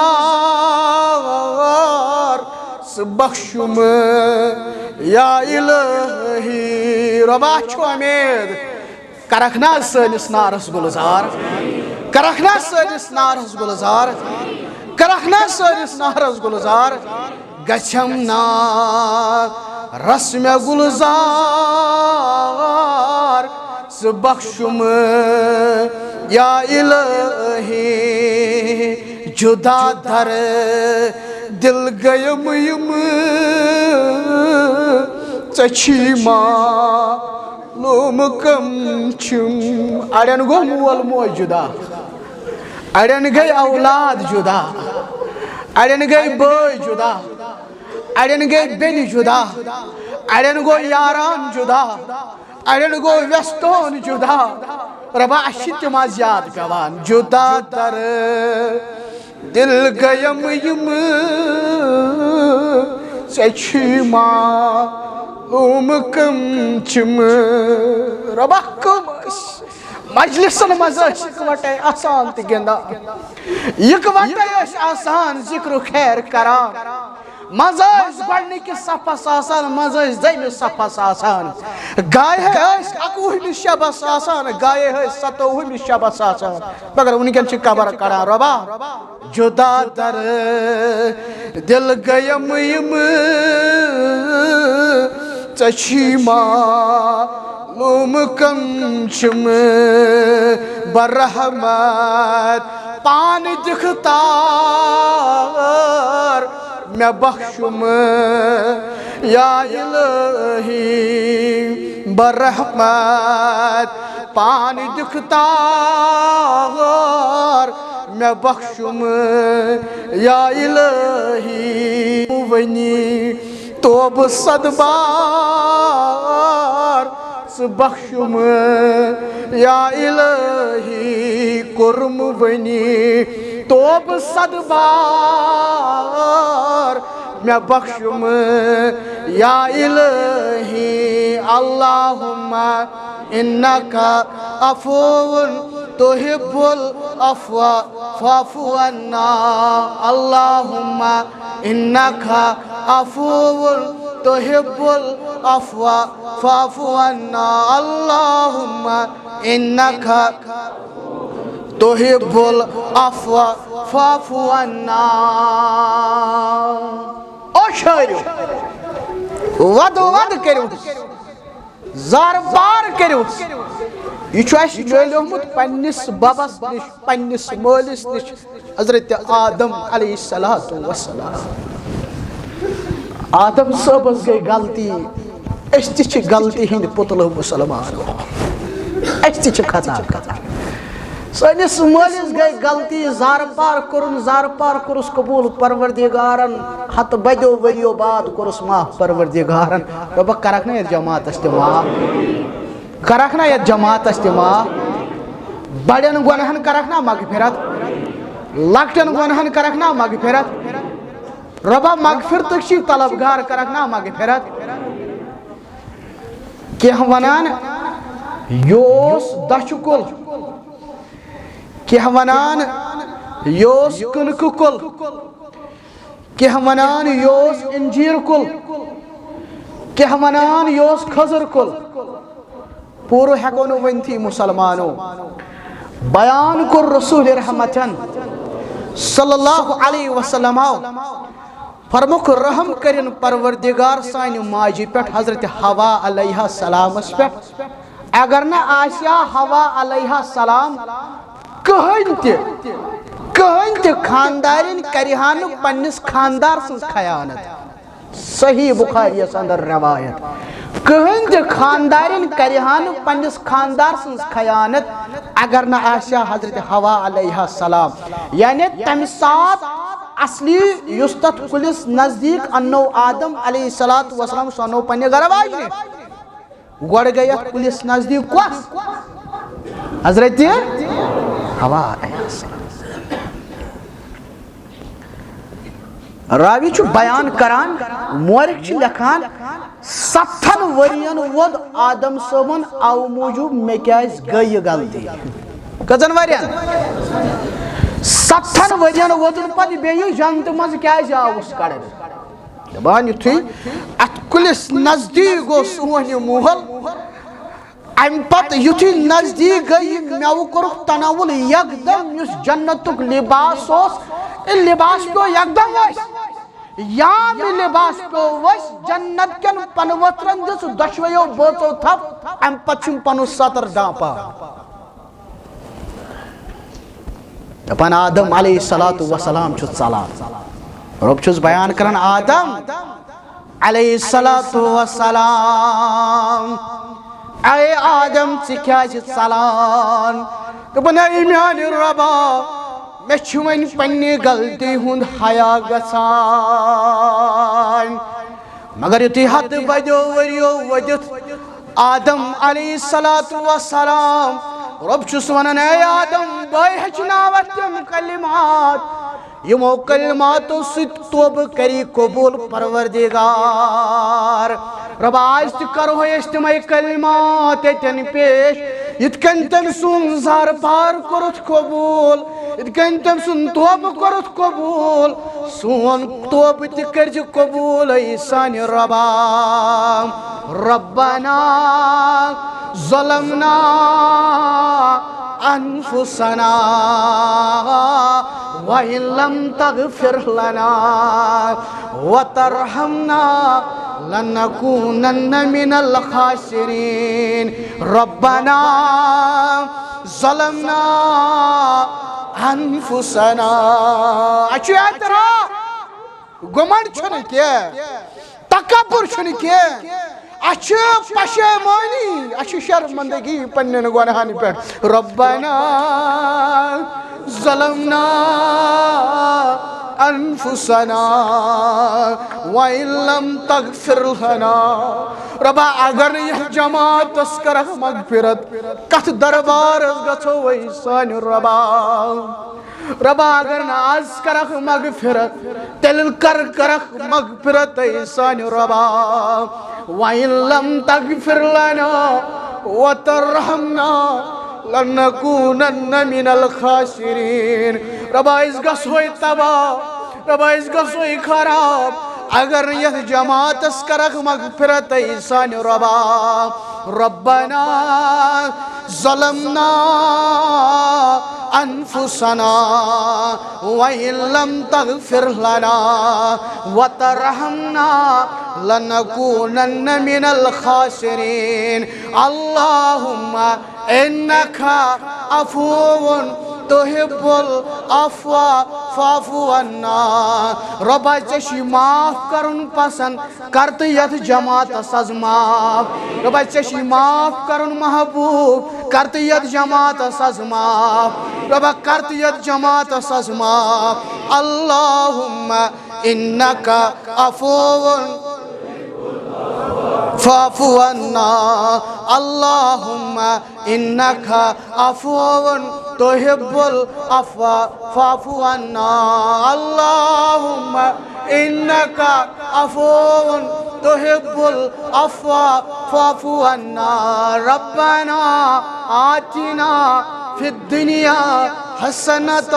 ژٕ بخشُم یا الہی۔ رۄبا چھُ اُمید، کرکھ نا سٲنِس نارس گلزار، کرکھ نا سٲنِس نارس گلزار، کرکھ نا سٲنِس نارس گلزار۔ گژھم نا رسم گلزار ژٕ بخشُم یا الہی۔ جدا در دل گیم یم ژےٚ چھی معلوم کم چھم۔ اڑٮ۪ن گوٚو مول موج جدا، اڑٮ۪ن گٔے اولاد جدا، اڑٮ۪ن گٔے بٲے جدا، اڑٮ۪ن گٔے بیٚنہِ جدا، اڑٮ۪ن گوٚو یاران جدا، اڑٮ۪ن گوٚو وٮ۪ستون جدا۔ رۄبا، اَسہِ چھِ تِم از یاد پٮ۪وان۔ جدا در دل گیم یم ژےٚ چھی معلوم کم چھم۔ رۄبا، کم ٲسۍ مجلسن منٛز ٲسۍ اکوٹے آسان تہٕ گِنٛدان، اکوٹے ٲسۍ آسان ذکر و خیر کران۔ منٛزٕ ٲسۍ گۄڈٕنِکِس صفس آسان، منٛزٕ ٲسۍ دوٚیمِس صفس آسان، گایہِ ٲسۍ اَکوُہمِس شبس آسان، گایہِ ٲسۍ ستووُہمِس شبس آسان، مگر وٕنکٮ۪ن چھِ قبر کڑان۔ رۄبا، جدا در دل گیم یم ژےٚ چھی معلوم کم چھم۔ برحمت پان دِکھ تار مےٚ بخشُم یا الہی۔ برحمت پان دِکھ تار مےٚ بخشُم یا الہی۔ ونی توبہٕ صد بار ژٕ بخشُم یا الہی۔ کوٚرُم ونی توبہٕ صد بار مےٚ بخشُم یا الہی۔ اللہم انک عفو تحب العفو فاعف عنا۔ اللہم انک عفو تحب العفو فاعف عنا۔ اللہم انک تحب العفو فاعف عنا۔ او شٲعرو، ودٕ ودٕ کٔرِو، زارٕ بار کٔرِو۔ یہِ چھُ اَسہِ میلیومُت پننِس بَبَس نِش، پننِس مٲلِس نِش، حضرت آدم علیہ الصلوۃ والسلام۔ آدم صٲبَس گٔے غلطی، أسۍ تہِ چھِ غلطی ہٕنٛدۍ پُتلہٕ مُسلمان، أسۍ تہِ چھِ خطا کران۔ سٲنِس مٲلِس گٔے غلطی، زارٕ پار کوٚرُن، زارٕ پار کوٚرُس قبوٗل پروردگارن، ہتہٕ بدیو ؤرِیو بعد کوٚرُس معاف پروردگارن۔ رۄبہ، کرکھ نا یتھ جماعتس تہِ معاف؟ کرکھ نا یتھ جماعتس تہِ معاف؟ بڑٮ۪ن گۄنہن کرکھ نا مغفرت؟ لۄکٹٮ۪ن گۄنہن کرکھ نا مغفرت؟ رۄبہ، مغفرتٕکۍ چھی طلبگار، کرکھ نا مغفرت؟ کینٛہہ ونان یہِ اوس دچھُ کُل، کینٛہہ ونان یہِ اوس کٕنکہٕ کُل، کینٛہہ ونان یہِ اوس انجیٖر کُل، کینٛہہ ونان یہِ اوس کھٔزٕر کُل۔ پوٗرٕ ہٮ۪کو نہٕ ؤنتھٕے مُسلمانو۔ بیان کوٚر رسول رحمتن صلی اللہ علیہ وسلمو، فرموکھ، رحم کٔرِن پروردگار سانہِ ماجہِ پٮ۪ٹھ حضرت حوا علیہ السلامس پٮ۪ٹھ۔ اگر نہٕ آسہِ ہا حوا علیہ السلام، کٕہٕنۍ تہِ، کٕہٕنۍ تہِ خاندارِنۍ کرِ ہا نہٕ پننِس خاندار سٕنٛز خیانت۔ صحیح بخاریس اندر روایت۔ کٕہٕنۍ تہِ خاندارِنۍ کرِ ہا نہٕ پننِس خاندار سٕنٛز خیانت، اگر نہٕ آسہِ ہا حضرت حوا علیہ السلام۔ یعنی تمہِ ساتہٕ اصلی یُس تتھ کُلِس نزدیٖک اننو آدم علیہ الصلوۃ والسلام، سُہ اننو پننہِ گرٕ واجنہِ۔ گۄڈٕ گٔے یتھ کُلِس نزدیٖک کۄس؟ حضرت حوا علیہ السلام۔ راوی چھُ بیان کران، مورخ چھِ لیکھان، ستتھن ؤرین ووٚد آدم صٲبن، او موٗجوٗب مےٚ کیازِ گٔے یہِ غلطی؟ کٔژن ؤرین؟ ستتھن ؤرین ووٚدُن پتہٕ بیٚیہِ، جنتہٕ منٛز کیازِ آوُس کڑنہٕ؟ دپان یُتھُے اتھ کُلِس نزدیٖک گوٚو سون یہِ مول، امہِ پتہٕ یُتھُے نزدیٖک گٔے، یہِ مٮ۪وٕ کوٚرُکھ تناول، یکدم یُس جنتُک لباس اوس، یہِ لباس پیوٚو یکدم ؤسۍ۔ یام یہِ لباس پیوٚو ؤسۍ، جنت کٮ۪ن پنہٕ ؤتھرن دِژ دۄشویو بٲژو تھپھ، امہِ پتہٕ چھُم پنُن ستر ڈانپان۔ دپان آدم علیہ الصلوۃ والسلام چھُ ژلان۔ رۄب چھُس بیان کران، آدم علیہ الصلوۃ والسلام، اے آدم، ژٕ کیازِ ژلان؟ دپان، اے میانہِ رۄبا، مےٚ چھُ وۄنۍ پننہِ غلطی ہُنٛد حیا گژھان۔ مگر یُتھُے ہتہٕ بَدیو ؤرِیو ؤدِتھ آدم علیہ الصلوۃ والسلام، رۄب چھُس ونان، اے آدم، بہٕ ہیٚچھناوتھ تِم کلمات، یِمو کلماتو سۭتۍ توبہٕ کری قبول پروردگار۔ رۄبا، آز تہِ کرو أسۍ تِمے کلمات ییٚتٮ۪ن پیش، یِتھ کٔنۍ تٔمۍ سُنٛد زار پار کوٚرُتھ قبول، یِتھ کٔنۍ تٔمۍ سُنٛد توبہٕ کوٚرُتھ قبول، سون توبہٕ تہِ کٔرزِ قبول، اے سانہِ رۄبا۔ ربنا ظلمنا انفسنا وان لم تغفر لنا وترحمنا لنکونن من الخاسرین۔ ربنا ظلمنا انفسنا۔ اچھو اعتراف، گمنڈ چھُنہٕ کینٛہہ، تکبر چھُنہٕ کینٛہہ، اَسہِ چھِ پشیمٲنی، اَسہِ چھِ شرمندگی پننٮ۪ن گۄناہن پٮ۪ٹھ۔ ربنا ظلمنا انفسنا وان لم تغفر لنا۔ ربا، اگر نہٕ یتھ جماعتس کرکھ مغفرت، کتھ دربارس گژھو أسۍ سانہِ ربا؟ ربا، اگر نہٕ از کرکھ مغفرت، تیٚلہِ کر کرکھ مغفرت اے سانہِ ربا۔ وَإِن لَّمْ تَغْفِرْ لَنَا وَتَرْحَمْنَا لَنَكُونَنَّ مِنَ الْخَاسِرِينَ۔ ربا، أسۍ گژھوے تباہ، ربا، أسۍ گژھوے خراب، اگر نہٕ یتھ جماعتس کرکھ مغفرت اے سانہِ ربا۔ ربنا ظلمنا أنفسنا وإن لم تغفر لنا وترحمنا لنكونن من الخاسرين۔ اللهم إنك عفو تحب العفو فاعف عنا۔ ربا، ژےٚ چھُے معاف کرُن پسند، کر تہٕ یتھ جماعتس از معاف۔ ربا، ژےٚ چھُے معاف کرُن محبوب، کر تہٕ یتھ جماعتس از معاف۔ ربا، کر تہٕ یتھ جماعتس از معاف۔ اللهم إنك عفو فاعف عنا۔ اللهم إنك عفو تحب العفو فاعف عنا۔ اللهم إنك عفو تحب العفو فاعف عنا۔ ربنا آتنا في الدنيا حسنة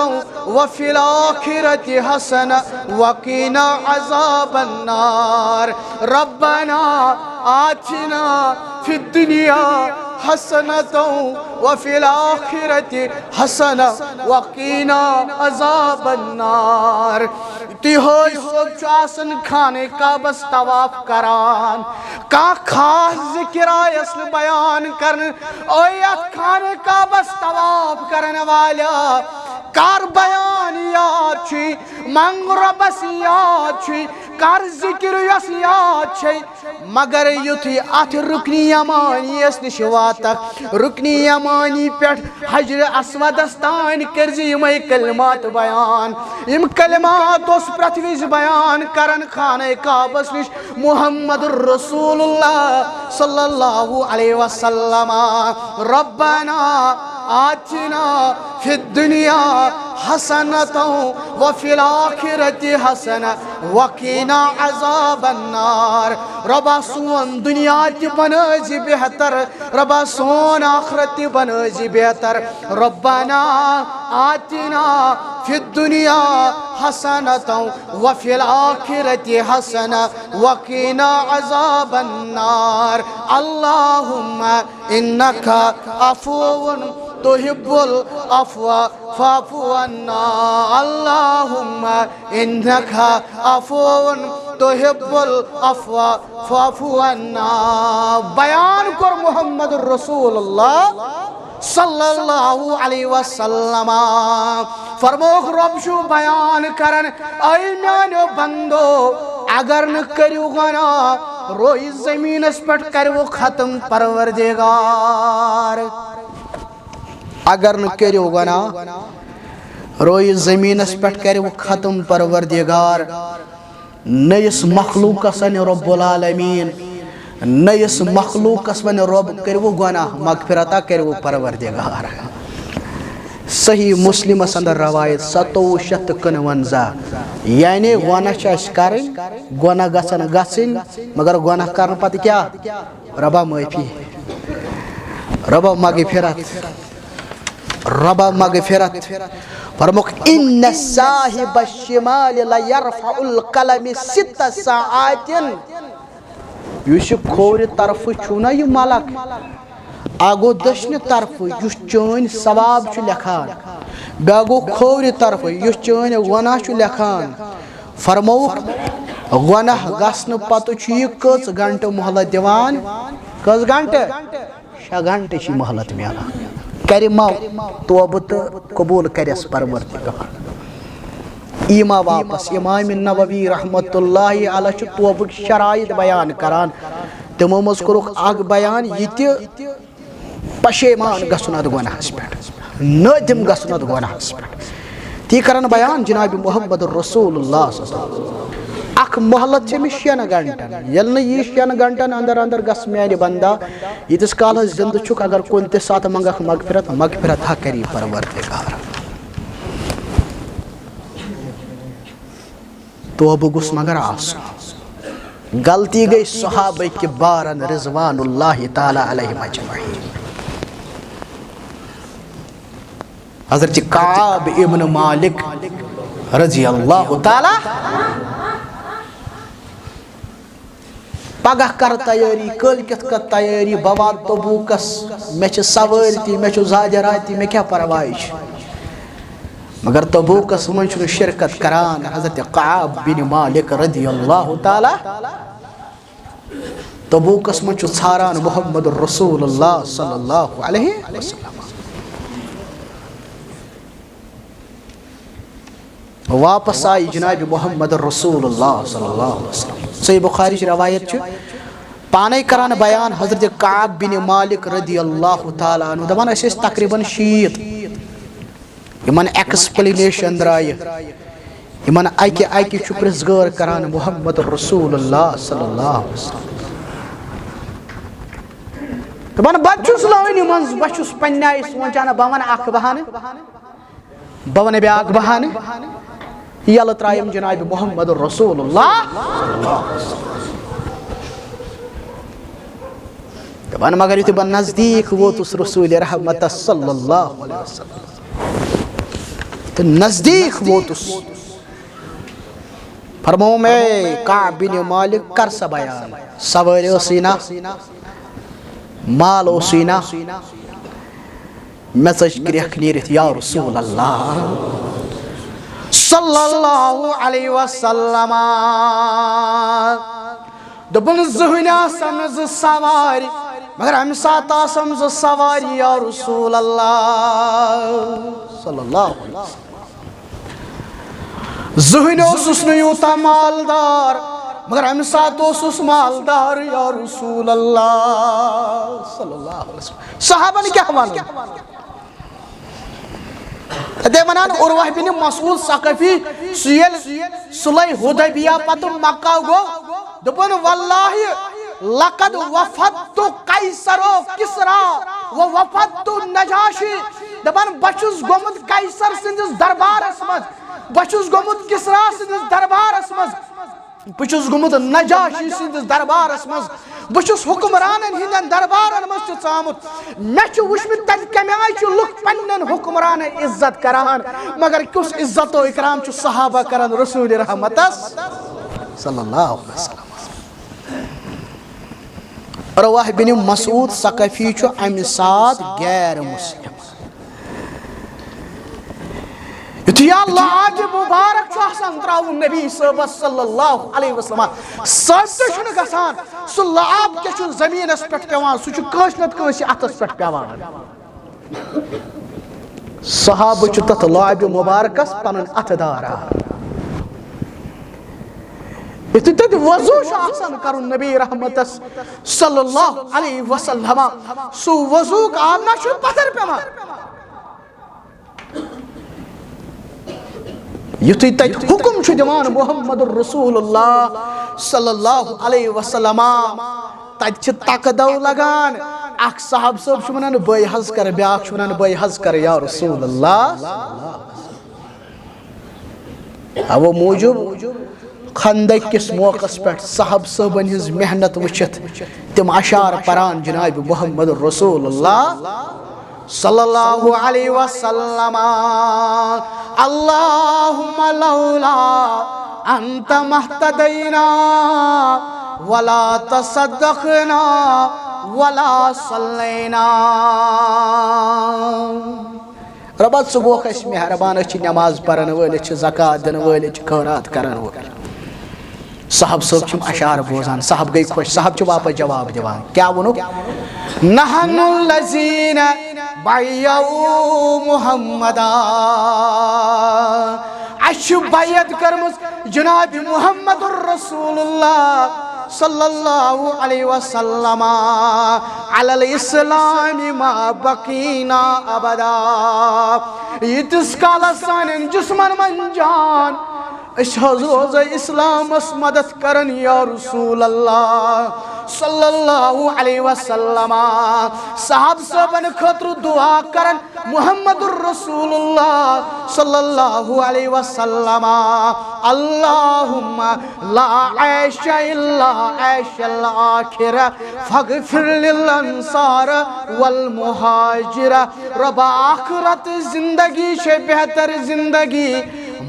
وفي الآخرة حسنة وقنا عذاب النار۔ ربنا آتنا في الدنيا حسنة وفي الآخرة حسنة وقنا عذاب النار۔ تُہۍ حٲج صٲب چھُ آسان خانہ کعبس طواف کران، کانٛہہ خاص ذکر آیس نہٕ بیان کرنہٕ، او یتھ خانہ کعبس طواف کرن والیا، کر بیان یاد چھُے، منگ رۄبس یاد چھُے، کر ذکر یۄس یاد چھے، مگر یُتھُے اتھ رُکنہِ یمانیس نِش واتکھ، رُکنہِ یمانی پٮ۪ٹھ حجر اسودس تام کٔرزِ یِمے کلمات بیان۔ یِم کلمات اوس پرٛٮ۪تھ وِزِ بیان کران خانہ کعبس نِش محمد رسول اللہ صلی اللہ علیہ وسلم۔ ربنا آتنا فی الدنیا حسنة وفی الآخرة حسنة وقنا عذاب النار۔ رۄبا سون دُنیا تہِ بنٲوزِ بہتر، رۄبا سون آخرت تہِ بنٲوزِ بہتر۔ ربنا آتنا فی الدنیا حسنة وفی الآخرة حسنة وقنا عذاب النار۔ اللهم انك عفو تحب العفو فاعف عنا۔ اللهم انك عفو تحب العفو فاعف عنا۔ بیان کوٚر محمد رسول اللہ صلی اللہ علیہ وسلم۔ فرمووُکھ، رۄب چھُ بیان کران، اے میانیو بندو، اگر نہٕ کٔرِو گۄناہ، رویہِ زٔمیٖنس پٮ۪ٹھ کرِوٕ ختم پروردگار۔ اگر نہٕ کٔرِو گۄناہ، رویہِ زٔمیٖنس پٮ۪ٹھ کرِوٕ ختم پروردگار۔ نٔیِس مخلوٗقس ونہِ رب العالمین، نٔیِس مخلوٗقس ونہِ رب، کٔرِوٕ گۄناہ، مغفرتا کٔرِوٕ پروردگار۔ صحیح مسلمس اندر روایت ستووُہ شیٚتھ تہٕ کُنونزہ۔ یعنی گۄناہ چھِ اَسہِ کرٕنۍ، گۄناہ گژھن گژھٕنۍ، مگر گۄناہ کرنہٕ پتہٕ کیٛاہ؟ رۄبا معٲفی، رۄبا مغفرت، رۄبا مغفرت۔ فرمووُکھ، ان صاحب الشمال لیرفع القلم ست ساعات۔ یُس یہِ کھوورِ طرفہٕ چھُو نا یہِ ملک، اکھ گوٚو دٔچھنہِ طرفہٕ یُس چٲنۍ ثواب چھُ لیکھان، بیٛاکھ گوٚو کھوورِ طرفہٕ یُس چٲنۍ گۄناہ چھُ لیکھان۔ فرمووُکھ، گۄناہ گژھنہٕ پتہٕ چھُ یہِ کٔژ گھنٹہٕ مۄہلت دِوان؟ کٔژ گھنٹہٕ؟ شےٚ گھنٹہٕ چھِ مۄہلت میلان۔ کرِ ما توبہٕ تہٕ قبوٗل کرٮ۪س پروردگار۔ یہِ ما واپس۔ امام نووی رحمتہ اللہ علیہ چھُ توبٕکۍ شرائط بیان کران۔ تِمو منٛز کوٚرُکھ اکھ بیان یہِ تہِ، پشیمان گژھُن اتھ گۄناہس پٮ۪ٹھ، نٲدِم گژھُن اتھ گۄناہس پٮ۪ٹھ۔ تی کرن بیان جناب محمد رسول اللہ صلی اللہ علیہ وسلم۔ اکھ مۄہلت چھِ أمِس شٮ۪ن گھنٹن، ییٚلہِ نہٕ یہِ شٮ۪ن گھنٹن اندر اندر گژھ میانہِ بندہ، ییٖتِس کالس زندٕ چھُکھ، اگر کُنہِ تہِ ساتہٕ منگکھ مغفرت، مغفرت ہا کری پروردگار۔ توبہٕ گوٚژھ مگر آسُن۔ غلطی گٔے صحابہ کبارن رضوان اللہ تعالیٰ علیہم اجمعین۔ حضرت کعب ابن مالک رضی اللہ تعالیٰ، پگاہ کر تیٲری، کٲلۍ کٮ۪تھ کر تیٲری، بہٕ واتہٕ تبوکس، مےٚ چھِ سوٲرۍ تہِ، مےٚ چھُ زادِ راتہِ تہِ، مےٚ کیٛاہ پرواے چھُ؟ مگر تبوکس منٛز چھُنہٕ شرکت کران حضرت کعب بن مالک رضی اللہ تعالیٰ۔ تبوکس منٛز چھُ ژھاران محمد رسول اللہ صلی اللہ علیہ وسلم۔ واپس آیہِ جناب محمد رسول اللہ صلی اللہ علیہ وسلم۔ صحیح بخاری چہِ روایت چھِ، پانے کران بیان حضرت کعب بن مالک رضی اللہ تعالیٰ عنہ، دپان، أسۍ ٲسۍ تقریباً شیٖتھ۔ یِمن ایکسپلینیشن درٛایہِ، یِمن اکہِ اکہِ چھُ پرٛژھ گٲر کران محمد رسول اللہ صلی اللہ علیہ وسلم۔ دپان، بہٕ چھُس لٲنہِ منٛز، بہٕ چھُس پننہِ آیہِ سونچان، بہٕ ونہٕ اکھ بہانہٕ، بہٕ ونہٕ بیٛاکھ بہانہٕ، یلہٕ ترٛایَم جناب محمد رسول اللہ۔ دپان، مگر یُتھُے بہٕ نزدیٖک ووتُس رسول رحمتس صلی اللہ علیہ وسلم، تہٕ نزدیٖک ووتُس، فرموو مےٚ، کعب بن مالک، کر سا بیان، سوٲرۍ ٲسٕے نا، مال اوسُے نا؟ مےٚ ژٔج کرٛیکھ نیٖرِتھ، یا رسول اللہ صلی اللہ علیہ وسلم۔ دوٚپُن، زٕہٕنۍ آسن نہٕ زٕ سوارِ، مگر امہِ ساتہٕ آسم زٕ سوارِ یا رسول اللہ صلی اللہ علیہ وسلم۔ زٕہٕنۍ اوسُس نہٕ یوٗتاہ مالدار، مگر امہِ ساتہٕ اوسُس مالدار یا رسول اللہ صلی اللہ علیہ وسلم۔ صحابن کیٛاہ ونُن؟ اتے ونان عروہ بن مسعود ثقفی، سُہ ییٚلہِ صلح حدیبیہ پتہٕ مکہ گوٚو، دوٚپُن، "واللہ لقد وفدت قیصر و کسریٰ و وفدت النجاشی"، دپان، "بہٕ چھُس گوٚمُت قیصر سٕنٛدِس دربارس منٛز، بہٕ چھُس گوٚمُت کسریٰ سٕنٛدِس دربارس منٛز، بہٕ چھُس گوٚمُت نجاشی سٕنٛدِس دربارس منٛز، بہٕ چھُس حکمرانن ہٕنٛدٮ۪ن دربارن منٛز تہِ ژامُت، مےٚ چھُ وُچھمُت تتہِ کمہِ آیہِ چھِ لُکھ پننٮ۪ن حکمرانن عزت کران، مگر کُس عزت و اکرام چھُ صحابہ کران رسول رحمتس صلی اللہ علیہ وسلم؟" رواح بن مسعود ثقفی چھُ امہِ ساتہٕ غیر مسلم۔ یُتھُے یا لعاب مبارک چھُ آسان ترٛاوُن نبی صٲبس صلی اللہ علیہ وسلم، ثٲبتٕے چھُنہٕ گژھان سُہ لعاب کیٛاہ چھُ زٔمیٖنس پٮ۪ٹھ پٮ۪وان، سُہ چھُ کٲنٛسہِ نتہٕ کٲنٛسہِ اتھس پٮ۪ٹھ پٮ۪وان۔ صحابہٕ چھِ تتھ لعابِ مبارکس پنُن اتھٕ داران۔ یُتھُے تتہِ وضو چھُ آسان کرُن نبی رحمتس صلی اللہ علیہ وسلم، سُہ وضوٗک آب نہ چھُ پتھر پٮ۪وان۔ یُتھُے تتہِ حُکم چھُ دِوان محمد رسول اللہ صلی اللہ علیہ وسلم، تتہِ چھِ تکہٕ دو لگان۔ اکھ صحابہٕ صٲب چھُ ونان، "بٲے حظ کر"، بیاکھ چھُ ونان، "بٲے حظ کر یا رسول اللہ"۔ اوٕ موٗجوٗب خندق کِس موقعس پٮ۪ٹھ صحابہٕ صٲبن ہٕنٛز محنت وٕچھِتھ تِم اشعار پران جناب محمد رسول اللہ صلی اللہ علیہ وسلم، "اللہم لولا انت مہتدینا ولا تصدقنا ولا صلینا۔" رۄبا، ژٕ گوکھ اَسہِ مہربان، أسۍ چھِ نماز پرن وٲلۍ، أسۍ چھِ زکوٰۃ دِنہٕ وٲلۍ، أسۍ چھِ خٲرات کرن وٲلۍ۔ صحابہٕ صٲب چھِ یِم اشعار بوزان، صحابہٕ گٔے خۄش، صحابہٕ چھِ واپس جواب دِوان۔ کیٛاہ ووٚنُکھ؟ "نحن الذین بیعوا محمدا"، اَسہِ چھِ بیعت کٔرمٕژ جناب محمد رسول اللہ صلی اللہ علیہ وسلم، "علی الاسلام ما بقینا ابدا"، ییٖتِس کالس سانٮ۪ن جسمن منٛز جان، أسۍ حظ روزو اسلامس مدد کران یا رسول اللہ صلی اللہ علیہ وسلم۔ صحابہٕ صٲبن خٲطرٕ دعا کران محمد رسول اللہ صلی اللہ علیہ وسلم، "اللہم لا عیش الا عیش الآخرہ فاغفر للانصار والمہاجرہ"۔ رۄبا، آخرت زندگی چھے بہتر زندگی،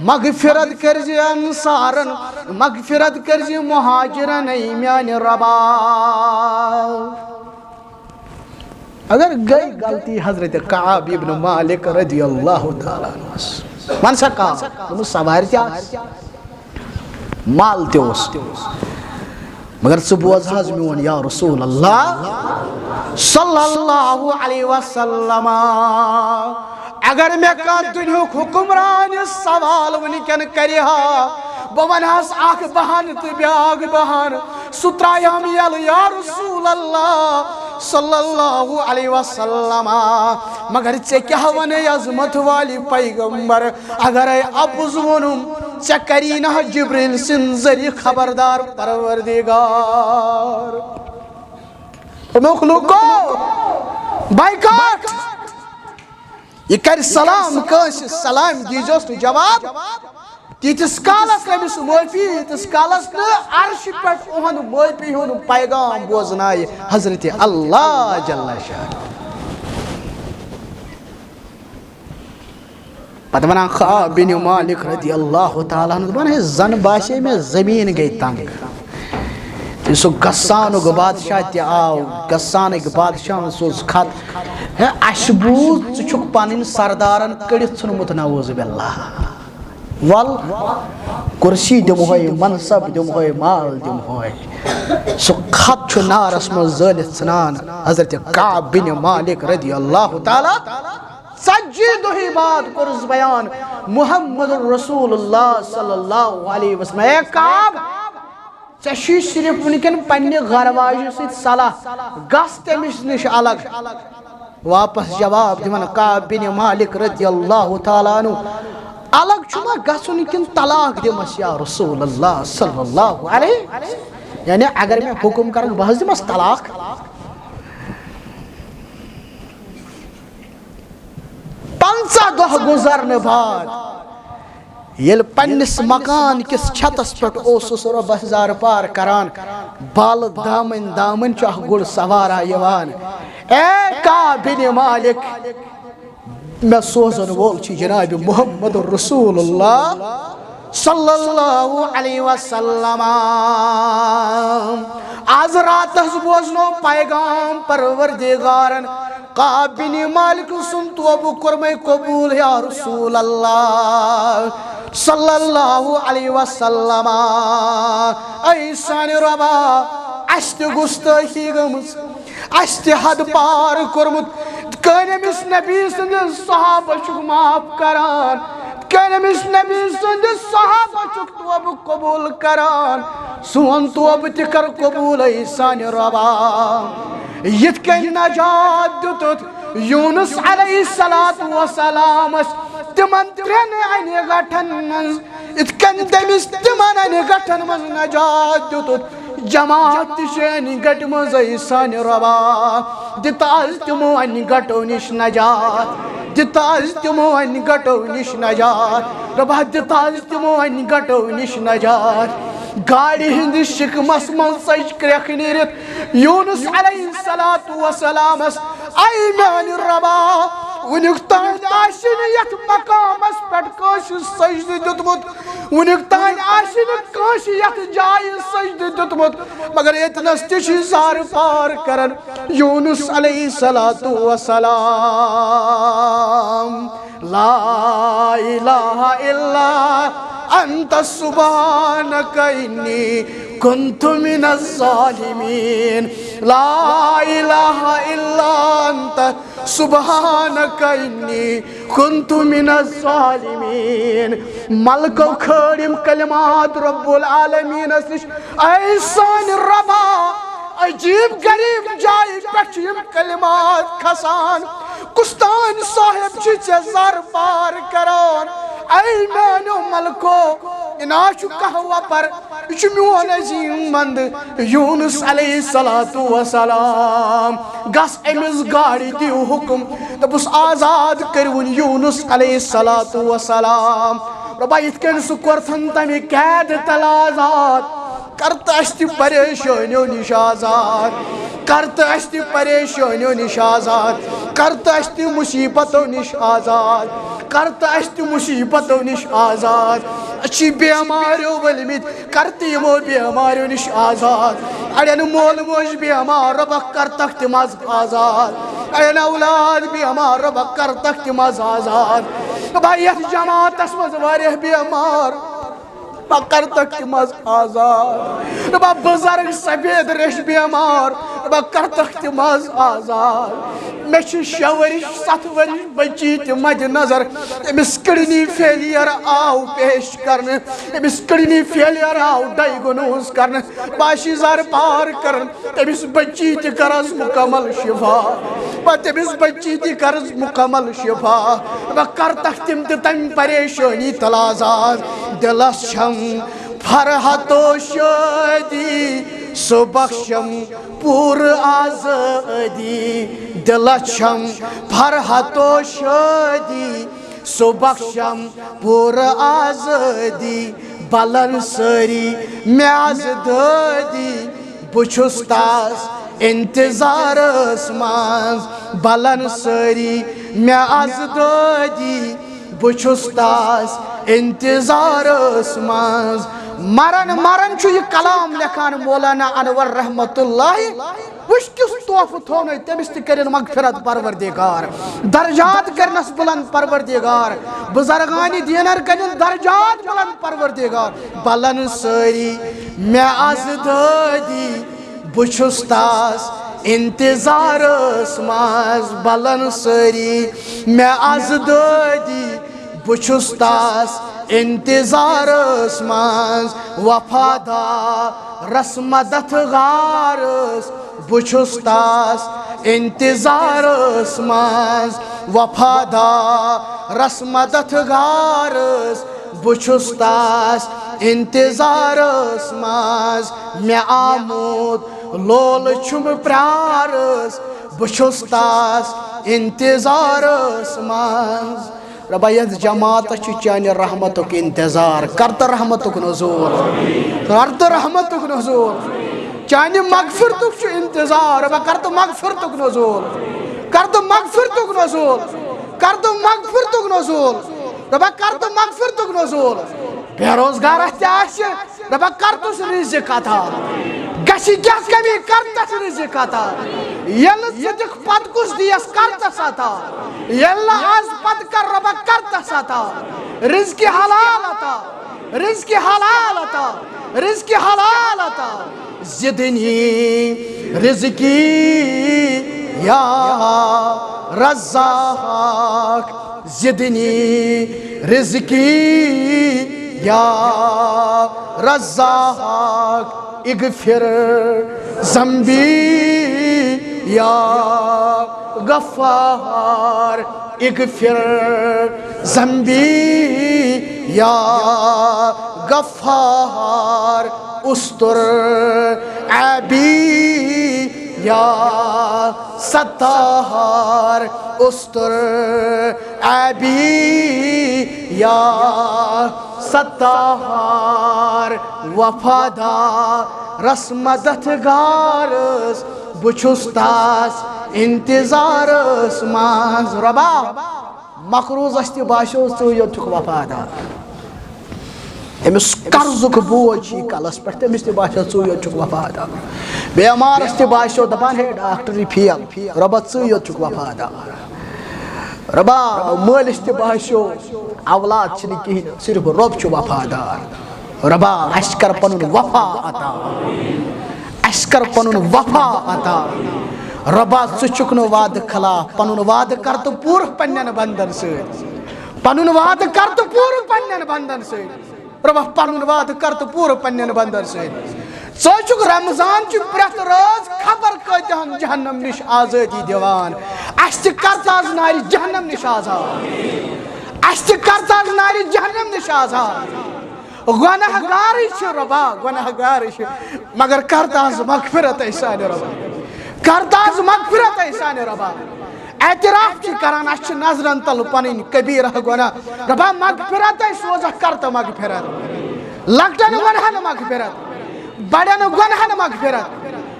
مغفرت کٔرزِ انصارن، مغفرت کٔرزِ مہاجرن، اے میانہِ رۄبا۔ اگر گٔے غلطی حضرت کعب ابن مالک رضی اللہ تعالیٰ عنہ، وَن سا کعب، دوٚپُن، سوارِ تہِ آسہٕ، مال تہِ اوس، مگر ژٕ بوز حظ میون یا رسول اللہ صلی اللہ علیہ وسلم، اگر مےٚ کانٛہہ دُنیہُک حُکمران یہِ سوال وٕنکٮ۪ن کرِ ہا، بہٕ ونہٕ ہس اکھ بہانہٕ تہٕ بیاکھ بہانہٕ، سُہ ترٛایہم یَلہٕ یا رسول اللہ صلی اللہ علیہ وسلم۔ مگر ژےٚ کیٛاہ ونے عظمت والہِ پیغمبر، اگرے اپُز ووٚنُم، ژےٚ کری نہ جبریل سٕنٛدِ ذٔریعہٕ خبردار پروردگار۔ امیُک لوٗکو، بایکاٹ۔ یہِ کرِ سلام کٲنٛسہِ، سلام دیٖزیوس نہٕ جواب۔ تیٖتِس کالس أمِس معٲفی، ییٖتِس کالس نہٕ عرشہِ پٮ۪ٹھ اُہُنٛد معٲفی ہُنٛد پیغام بوزنایہِ حضرت اللہ جل شانہ۔ پتہٕ ونان کعب بن مالک رضی اللہ تعالیٰ عنہ، دپان، "ہے، زن باسے مےٚ زٔمیٖن گٔے تنگ۔" تہٕ سُہ غسانُک بادشاہ تہِ آو، غسانٕکۍ بادشاہن سوٗز خط، "ہے، اسہِ بوٗز ژٕ چھُکھ پنٕنۍ سردارن کٔڑِتھ ژھُنمُت، نعوذ باللہ۔" ول، کرسی دِمہوے، منصب دِمہوے، مال دِمہوے۔ سُہ خط چھُ نارس منٛز زٲلِتھ ژھٕنان حضرت کعب بن مالک رضی اللہ تعالیٰ۔ ژتجی دۄہہِ بعد کوٚرُس بیان محمد رسول اللہ صلی اللہ علیہ وسلم۔ اے کعب، ژےٚ چھُے صرف وٕنکٮ۪ن پننہِ گرٕ واجہِ سۭتۍ صلاح، گژھ تٔمِس نِش الگ۔ واپس جواب دِوان کعب بن مالک رضی اللہ تعالیٰ عنہ، الگ چھُ ما گژھُن کِنہٕ طلاق دِمس یا رسول اللہ صلی اللہ علیہ وسلم؟ یعنی اگر مےٚ حکم کرن بہٕ حظ دِمس طلاق۔ پنٛژاہ دۄہ گُزرنہٕ بعد ییٚلہِ پننِس مکان کِس چھتس پٮ۪ٹھ اوسُس رۄبس زارٕ پار کران، بالہٕ دامن دامن چھُ اکھ گُر سوارا یِوان۔ اے کعب بن مالک، مےٚ سوزن وول چھُ جناب محمد رسول اللہ صلی اللہ علیہ وسلم۔ آز راتس بوزنو پیغام پروردگارن، کعب بن مالک سُنٛد توبہٕ کوٚرمَے قبول یا رسول اللہ صلی اللہ علیہ وسلم۔ اے سانہِ رۄبا، اَسہِ تہِ گُستٲخی گٔمٕژ، اَسہِ تہِ حد پار کوٚرمُت۔ یِتھ کٔنۍ أمِس نبی سٕنٛدِس صحابہ چھُکھ معاف کران، یِتھ کٔنۍ أمِس نبی سٕنٛدِس صحابہ چھُکھ توبہٕ قبول کران، سون توبہٕ تہِ کر قبول، اے سانہِ رۄبا۔ یِتھ کٔنۍ نجات دیُتُتھ یونس علیہ الصلوۃ والسلامس تِمن ترٛٮ۪ن انہِ گٹھن منٛز، یِتھ کٔنۍ تٔمِس تِمن انہِ گٹھن منٛز نجات دیُتُتھ، جماعت تہِ چھِ انہِ گٹہِ منٛز، اے سانہِ رۄبا۔ دِ تاز تِمو انہِ گٹو نِش نجات، دِ تاز تِمو انہِ گٹو نِش نجات، رۄبا دِ تاز تِمو انہِ گٹو نِش نجات۔ گاڑِ ہٕنٛدِس شِکمس منٛز ژٔج کرٛٮ۪کھ نیٖرِتھ یونس علیہ الصلوۃ والسلامس، اے میانہِ رۄبا، وُنیُک تام آسہِ نہٕ یتھ مقامس پٮ۪ٹھ کٲنٛسہِ سجدٕ دیُتمُت، وُنیُک تام آسہِ نہٕ کٲنٛسہِ یتھ جایہِ سجدٕ دیُتمُت، مگر ییٚتنس تہِ چھِ زارٕ پار کران یونس علیہ الصلوۃ والسلام۔ لا الہ الا انت سبحانک انی کنت من الظالمین۔ لا الہ الا انت سبحانک انی کنت من الظالمین۔ ملکو کھٲڑ یِم کلمات رب العالمینس نِش، اے سانہِ رۄبا، عجیب غریب جایہِ پٮ۪ٹھ چھِ یِم کلمات کھسان۔ کُستان صاحب چھِ ژےٚ زر پار کران۔ اے میانیو ملکو، یہِ نا چھُ کانٛہہ وۄپر، یہِ چھُ میون عظیٖم بندٕ یونس علیہ الصلوۃ والسلام۔ گژھ أمِس گاڑِ دِیِو حُکُم، دوٚپُس، آزاد کٔرِوُن یونس علیہ الصلوۃ والسلام۔ رۄبا، یِتھ کٔنۍ سُہ کوٚرتھن تمہِ قید تل آزاد، کر تہٕ اَسہِ تہِ پریشٲنیو نِش آزاد، کر تہٕ اَسہِ تہِ پریشٲنیو نِش آزاد، کر تہٕ اَسہِ تہِ مُصیبتو نِش آزاد، کر تہٕ اَسہِ تہِ مُصیبتو نِش آزاد۔ أسۍ چھِ بٮ۪ماریو ؤلمٕتۍ، کر تہٕ یِمو بٮ۪ماریو نِش آزاد۔ اَڑٮ۪ن مول موج بٮ۪مار، رۄبا کر تَکھ تِم آز آزاد۔ اَڑٮ۪ن اولاد بٮ۪مار، رۄبا کر تَکھ تِم آز آزاد۔ رۄبا یَتھ جماعتس منٛز واریاہ بٮ۪مار، رۄبا کر تَکھ تِم آز آزاد۔ رۄبا بُزرگ سفید ریش بٮ۪مار، رۄبا کر تَکھ تِم آز آزاد۔ مےٚ چھِ شےٚ ؤرِش، ستھ ؤرِش بچی تہِ مد نظر، أمِس کڈنی فیلیر آو پیش کرنہٕ، أمِس کڈنی فیلیر آو ڈائیگنوز کرنہٕ۔ بہٕ چھُس زارٕ پار کران، تٔمِس بچی تہِ کرس مکمل شفا، بہٕ تٔمِس بچی تہِ کرس مکمل شفا۔ بہٕ کر تَکھ تِم تہِ تمہِ پریشٲنی تل آزاد۔ دلس چھم فرحت و شادی، سُہ بخشم پوٗرٕ آزٲدی۔ دلس چھم فرحت و شادی، سُہ بخشم پوٗرٕ آزٲدی۔ بلن سٲری مےٚ آز دٲدی، بہٕ چھُس تس انتظارس منٛز۔ بلن سٲری مےٚ آز دٲدی، بہٕ چھُس تس انتظارس منٛز۔ مرن مرن چھُ یہِ کلام لیکھان مولانا انور رحمت اللہ۔ وٕچھ کیُتھ تحفہٕ تھوٚونَے تٔمِس تہِ کٔرِن مغفرت پروردگار، درجات کٔرنَس بُلند پروردگار، بزرگان دینَن کٔرِن درجات بُلند پروردگار۔ بلن سٲری مےٚ آزدٲدی، بہٕ چھُس تس انتظارس منٛز۔ بلن سٲری مےٚ آزدٲدی، بہٕ چھُس تس انتظارس منٛز۔ وفادارس مدد غارس، بہٕ چھُس تس انتظارس منٛز۔ وفادارس مدد غارس، بہٕ چھُس تس انتظارس منٛز۔ مےٚ آمُت لولہٕ چھُم پرارس، بہٕ چھُس تس انتظارس منٛز۔ رۄبا، یتھ جماعتس چھُ چانہِ رحمتُک انتظار، کر تہٕ رحمتُک نزول، کر تہٕ رحمتُک نزول۔ چانہِ مغفرتُک چھُ انتظار، رۄبا، کر تہٕ مغفرتُک نزول، کر تہٕ مغفرتُک نزول، کر تہٕ مغفرتُک نزول، رۄبا، کر تہٕ مغفرتُک نزول۔ بے روزگارس تہِ آسہِ، رۄبا، کر تس رزق عطا۔ گژھِ کیٛاہ کمی، کر تس رزق عطا۔ ییٚلہِ نہٕ ژٕ دِکھ، پتہٕ کُس دِیَس، کر تس عطا۔ ییٚلہِ نہٕ از، پتہٕ کر، رۄبا، کر تس عطا۔ رزق حلال عطا، رزق حلال عطا، رزق حلال عطا۔ زدنی رزقی یا رزاق، زدنی رزقی یا رزاق، اغفر ذنبی یا غفار، اغفر ذنبی یا غفار، استر عیبی یا ستار، استر عیبی یا ستار۔ وفادارس مدد غارس، بہٕ چھُس تس انتظارس منٛز۔ رۄبا، مقروضس تہِ باسیو ژٕے یوت چھُکھ وفادار۔ أمِس قرضُک بوج چھُ یہِ کلس پٮ۪ٹھ، تٔمِس تہِ باسیو ژٕے یوت چھُکھ وفادار۔ بیمارس تہِ باسیو، دپان، ہے ڈاکٹر، یہِ فیل، رۄبا، ژٕے یوت چھُکھ وفادار۔ رۄبا، مٲلِس تہِ باسیو اولاد چھِنہٕ کِہیٖنۍ، صرف رۄب چھُ وفادار۔ رۄبا، اَسہِ کر پنُن وفا عطا، اَسہِ کر پنُن وفا عطا۔ رۄبا، ژٕ چھُکھ نہٕ وعدٕ خلاف، پنُن وعدٕ کر تہٕ پوٗرٕ پننٮ۪ن بندن سۭتۍ، پنُن وعدٕ کر تہٕ پوٗرٕ پننٮ۪ن بندن سۭتۍ۔ رۄبا، پنُن وعدٕ کر تہٕ پوٗرٕ پننٮ۪ن بندن سۭتۍ۔ ژٕ چھُکھ رمضان چہِ پرٛٮ۪تھ رٲژ خبر کۭتیاہن جہنم نِش آزٲدی دِوان۔ اَسہِ تہِ کر تہٕ از نارِ جہنم نِش آزاد، اَسہِ تہِ کر تہٕ از نارِ جہنم نِش آزاد۔ گۄناہ گارٕے چھِ رۄبا، گۄناہ گارٕے چھِ، مگر کر تہٕ از مغفرت اَسہِ سانہِ رۄبا، کر تہٕ از مغفرت اَسہِ سانہِ رۄبا۔ اعتراف چھِ کران، اَسہِ چھِ نظرن تل پنٕنۍ کبیرہ گۄناہ۔ رۄبا، مغفرت اَسہِ سوزکھ، کر تہٕ مغفرت۔ لۄکٹٮ۪ن گۄناہن مغفرت، بڑٮ۪ن گۄناہن مغفرت،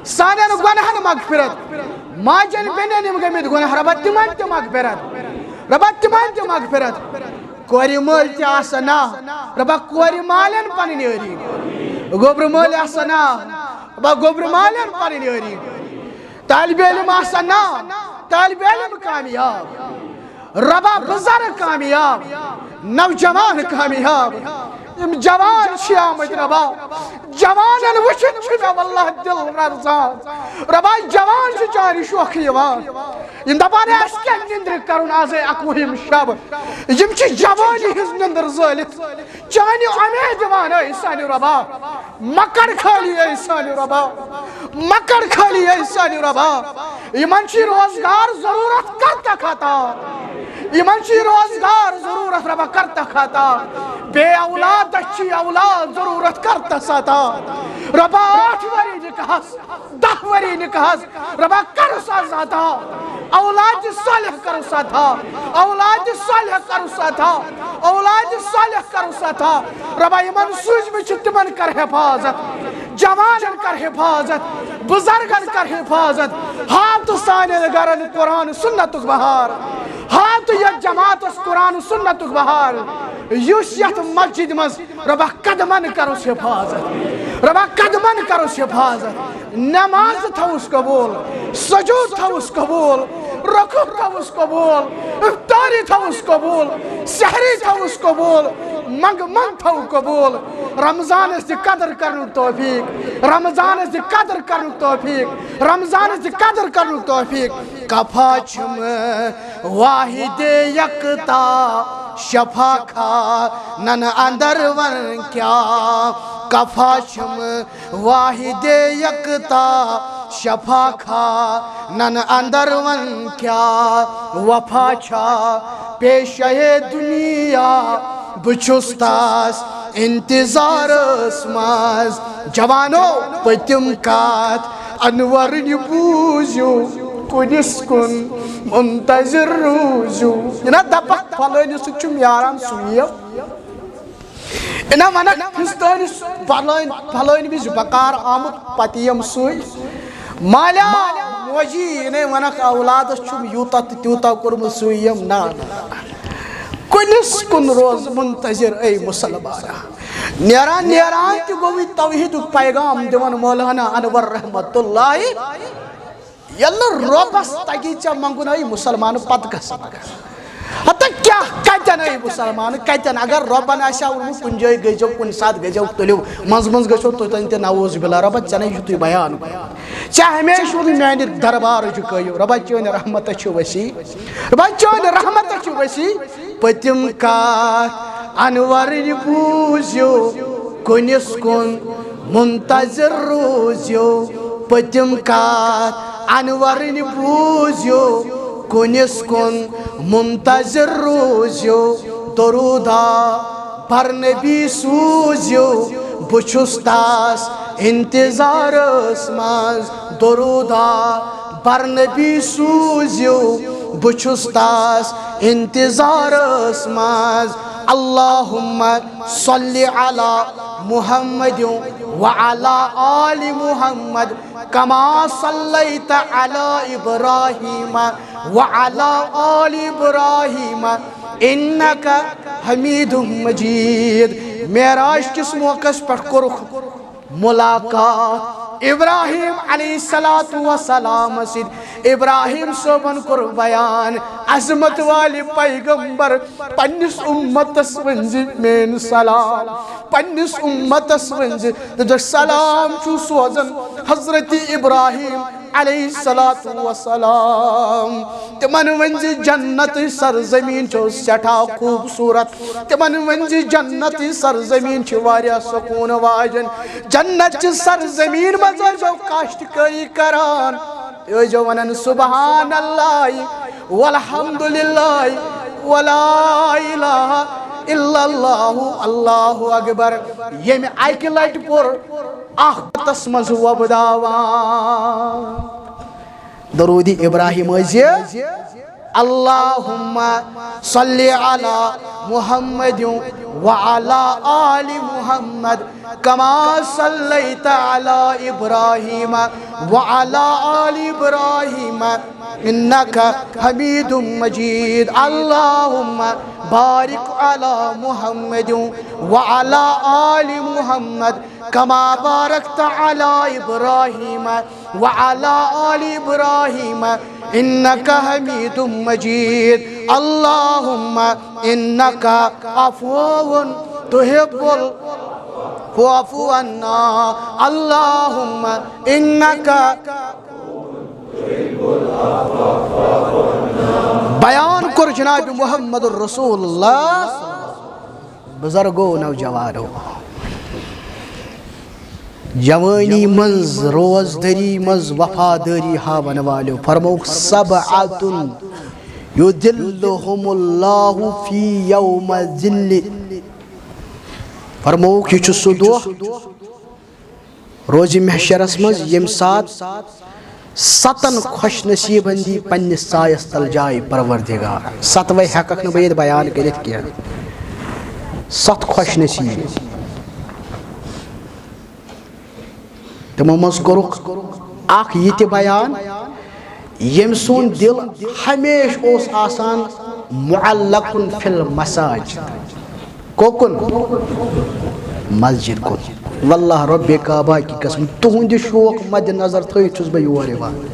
سانٮ۪ن گۄناہن مغفرت۔ ماجٮ۪ن بیٚنٮ۪ن یِم گٔمٕتۍ گۄناہ، رۄبا، تِمن تہِ مغفرت، رۄبا، تِمن تہِ مغفرت۔ کورِ مٲلۍ تہِ آسن نا، رۄبا، کورِ مالٮ۪ن پنٕنۍ عٲری۔ گوٚبرٕ مٲلۍ آسن نا، رۄبا، گوٚبرٕ مالٮ۪ن پنٕنۍ عٲری۔ طالب علم آسن نا، طالب علم کامیاب۔ رۄبا، بزرگ کامیاب، نوجوان کامیاب۔ یِم جوان چھِ آمٕتۍ رۄبا، جوانن وٕچھِتھ چھُ مےٚ واللہ دل لرزان۔ رۄبا، جوان چھِ چانہِ شوخہٕ یِوان۔ یِم دپان، ہے، اَسہِ کیٛاہ نِندرِ کرُن، آزے اکوُہِم شب۔ یِم چھِ جوانی ہٕنٛز نِندٕر زٲلِتھ چانہِ اُمید دِوان، اے سانہِ رۄبا۔ مکڑ خٲلی، اے سانہِ رۄبا، مکڑ خٲلی، اے سانہِ رۄبا۔ یِمن چھِ روزگار ضروٗرت، کر تہٕ خطا۔ یِمن چھِ روزگار ضروٗرت، رۄبا، کر تہٕ خطا۔ بے اولاد چھِ اولاد ضروٗرت، کر تہٕ ستا۔ رۄبا، ٲٹھ ؤری نکاحس، دَہ ؤری نکاحس، رۄبا، کرُس از عطا۔ اولاد صالح کرُس عطا، اولاد صالح کرُس عطا، اولاد صالح کرُس عطا۔ رۄبا، یِمن سوٗزمٕتۍ چھِ، تِمن کر حفاظت، جوانن کر حفاظت، بزرگن کر حفاظت۔ ہاو تہٕ سانٮ۪ن گرن قرآن سنتُک بہار، ہاو تہٕ یتھ جماعتس قرآن سنتُک بہار، یُس یتھ مسجد منٛز رۄبا قدمن کرُس حفاظت، ربا قدمن کرُس حفاظت، نماز تھاوُس قبول، سجود تھاوُس قبول، رکوع تھاوُس قبول، افطاری تھاوُس قبول، سحری تھاوُس قبول، منگ منگ تھاو قبول۔ رمضانس دِ قدر کرنُک توفیق، رمضانس دِ قدر کرنُک توفیق، رمضانس دِ قدر کرنُک توفیق۔ کفا چھم واحد یکتا شفا خانن اندر ون کیا، کفا چھم واحد یکتا شفا خانن اندر ون کیا، وفا چھا پیشے دنیا، بہٕ چھُس تس انتظارس منٛز۔ جوانو، پٔتِم کتھ انورنہِ بوٗزِو، کُنِس کُن منتظر روٗزِو۔ یہِ نہ دپکھ فلٲنِس سۭتۍ چھُم یاران سُے یِم۔ یہِ نہ ونکھ فستٲنِس فلٲنۍ، فلٲنۍ وِزِ بکار آمُت پتہٕ یِم سُے۔ مالیو موجی، یہِ نَے ونکھ اولادس چھُم یوٗتاہ تہٕ تیوٗتاہ کوٚرمُت سُے یِم۔ نہ، نہ، نہ۔ کُنِس کُن روز منتظر اے مسلمان۔ نیران نیران تہِ گوٚوُے توحیدُک پیغام دِوان مولانا انور رحمت اللہ۔ ییٚلہِ نہٕ رۄبس تگی ژےٚ منٛگُن اے مسلمان، پتہٕ کس منٛگس؟ ہتا کیٛاہ کتٮ۪ن اے مسلمان، کتٮ۪ن؟ اگر رۄبن آسہِ ہا ووٚنمُت کُنہِ جایہِ گٔژھۍزیو، کُنہِ ساتہٕ گٔژھۍزیو، تُلِو منٛزٕ منٛزٕ گٔژھِو تُہۍ تَتٮ۪ن تہِ، نعوذ باللہ۔ رۄبا ژےٚ نے چھُتھُے بیان کوٚرمُت۔ ژےٚ ہمیشہِ ووٚنُے میانہِ دربارٕچ کٔرِو۔ رۄبا چٲنۍ رحمت چھِ وسیع، رۄبا چٲنۍ رحمت چھِ وسیع۔ پٔتِم کتھ انورٕنۍ بوٗزِو، کُنِس کُن منتظر روٗزِو۔ پٔتِم کتھ انورٕنۍ بوٗزِو، کُنِس کُن منتظر روٗزِو۔ درودہ بر نبی سوٗزِو، بہٕ چھُس تس انتظارس منٛز۔ درودہ بر نبی سوٗزِو، بہٕ چھُس تس انتظارس منٛز۔ اللہم صل علی محمد وعلی آل محمد کما صلیت علی ابراہیم وعلی آل ابراہیم انک حمید مجید۔ معراج کِس موقعس پٮ۪ٹھ کوٚرُکھ ملاقات ابراہیم علیہ الصلوۃ والسلام سۭتۍ۔ ابراہیم صٲبن کوٚر بیان، عظمت والہِ پیغمبر، پننِس امتس ؤنۍ زِ میٲنۍ سلام، پننِس امتس ؤنۍ زِ۔ دوٚپُکھ، سلام چھُ سوزان حضرت ابراہیم علیہ الصلوۃ والسلام۔ تِمن ؤنۍ زِ جنتٕچ سرزمین چھو سٮ۪ٹھاہ خوٗبصوٗرت۔ تِمن ؤنۍ زِ جنتٕچ سرزمین چھِ واریاہ سکوٗن واجٮ۪ن۔ جنت چہِ سرزمین منٛز ٲسۍزیو کاشتکٲری کران۔ ٲسۍزیو ونان سبحان اللہ والحمد للہ ولا الہ الا اللہ، اللہ اکبر۔ ییٚمہِ اکہِ لٹہِ پوٚر اکھ تس منٛز وۄبداوان۔ درود ابراہیم ٲسۍ زِ، اللہم صل علی محمد وعلی آل محمد کما صلیت علی ابراہیم وعلی آل ابراہیم انک حمید مجید۔ اللہم بارک علی محمد وعلی آل محمد کما بارکت علی ابراہیم وعلی آل ابراہیم انک حمید مجید۔ اللہم انک عفو تحب العفو عنا۔ اللہم انک۔ بیان کوٚر جناب محمد رسول اللہ۔ بزرگو، نوجوانو، جوانی منٛز روزدری منٛز وفادٲری ہاون والیو، فرمووُکھ، سبعة یظلهم اللہ فی یوم ظلہ۔ فرمووُکھ، یہِ چھُ سُہ دۄہ، روزِ محشرس منٛز، ییٚمہِ ساتہٕ ستن خۄش نصیٖبن دی پننِس سایس تل جاے پروردگار۔ ستوے ہٮ۪ککھ نہٕ بہٕ ییٚتہِ بیان کٔرِتھ کینٛہہ۔ ستھ خۄش نصیٖب۔ تِمو منٛز کوٚرُکھ اکھ یہِ تہِ بیان، ییٚمۍ سُنٛد دِل ہمیشہٕ اوس آسان معلقن فی المساجد۔ کوکُن؟ مسجد کُن۔ واللہ رب کعبہ کی قسم، تُہُنٛد یہِ شوق مد نظر تھٲیِتھ چھُس بہٕ یور یِوان۔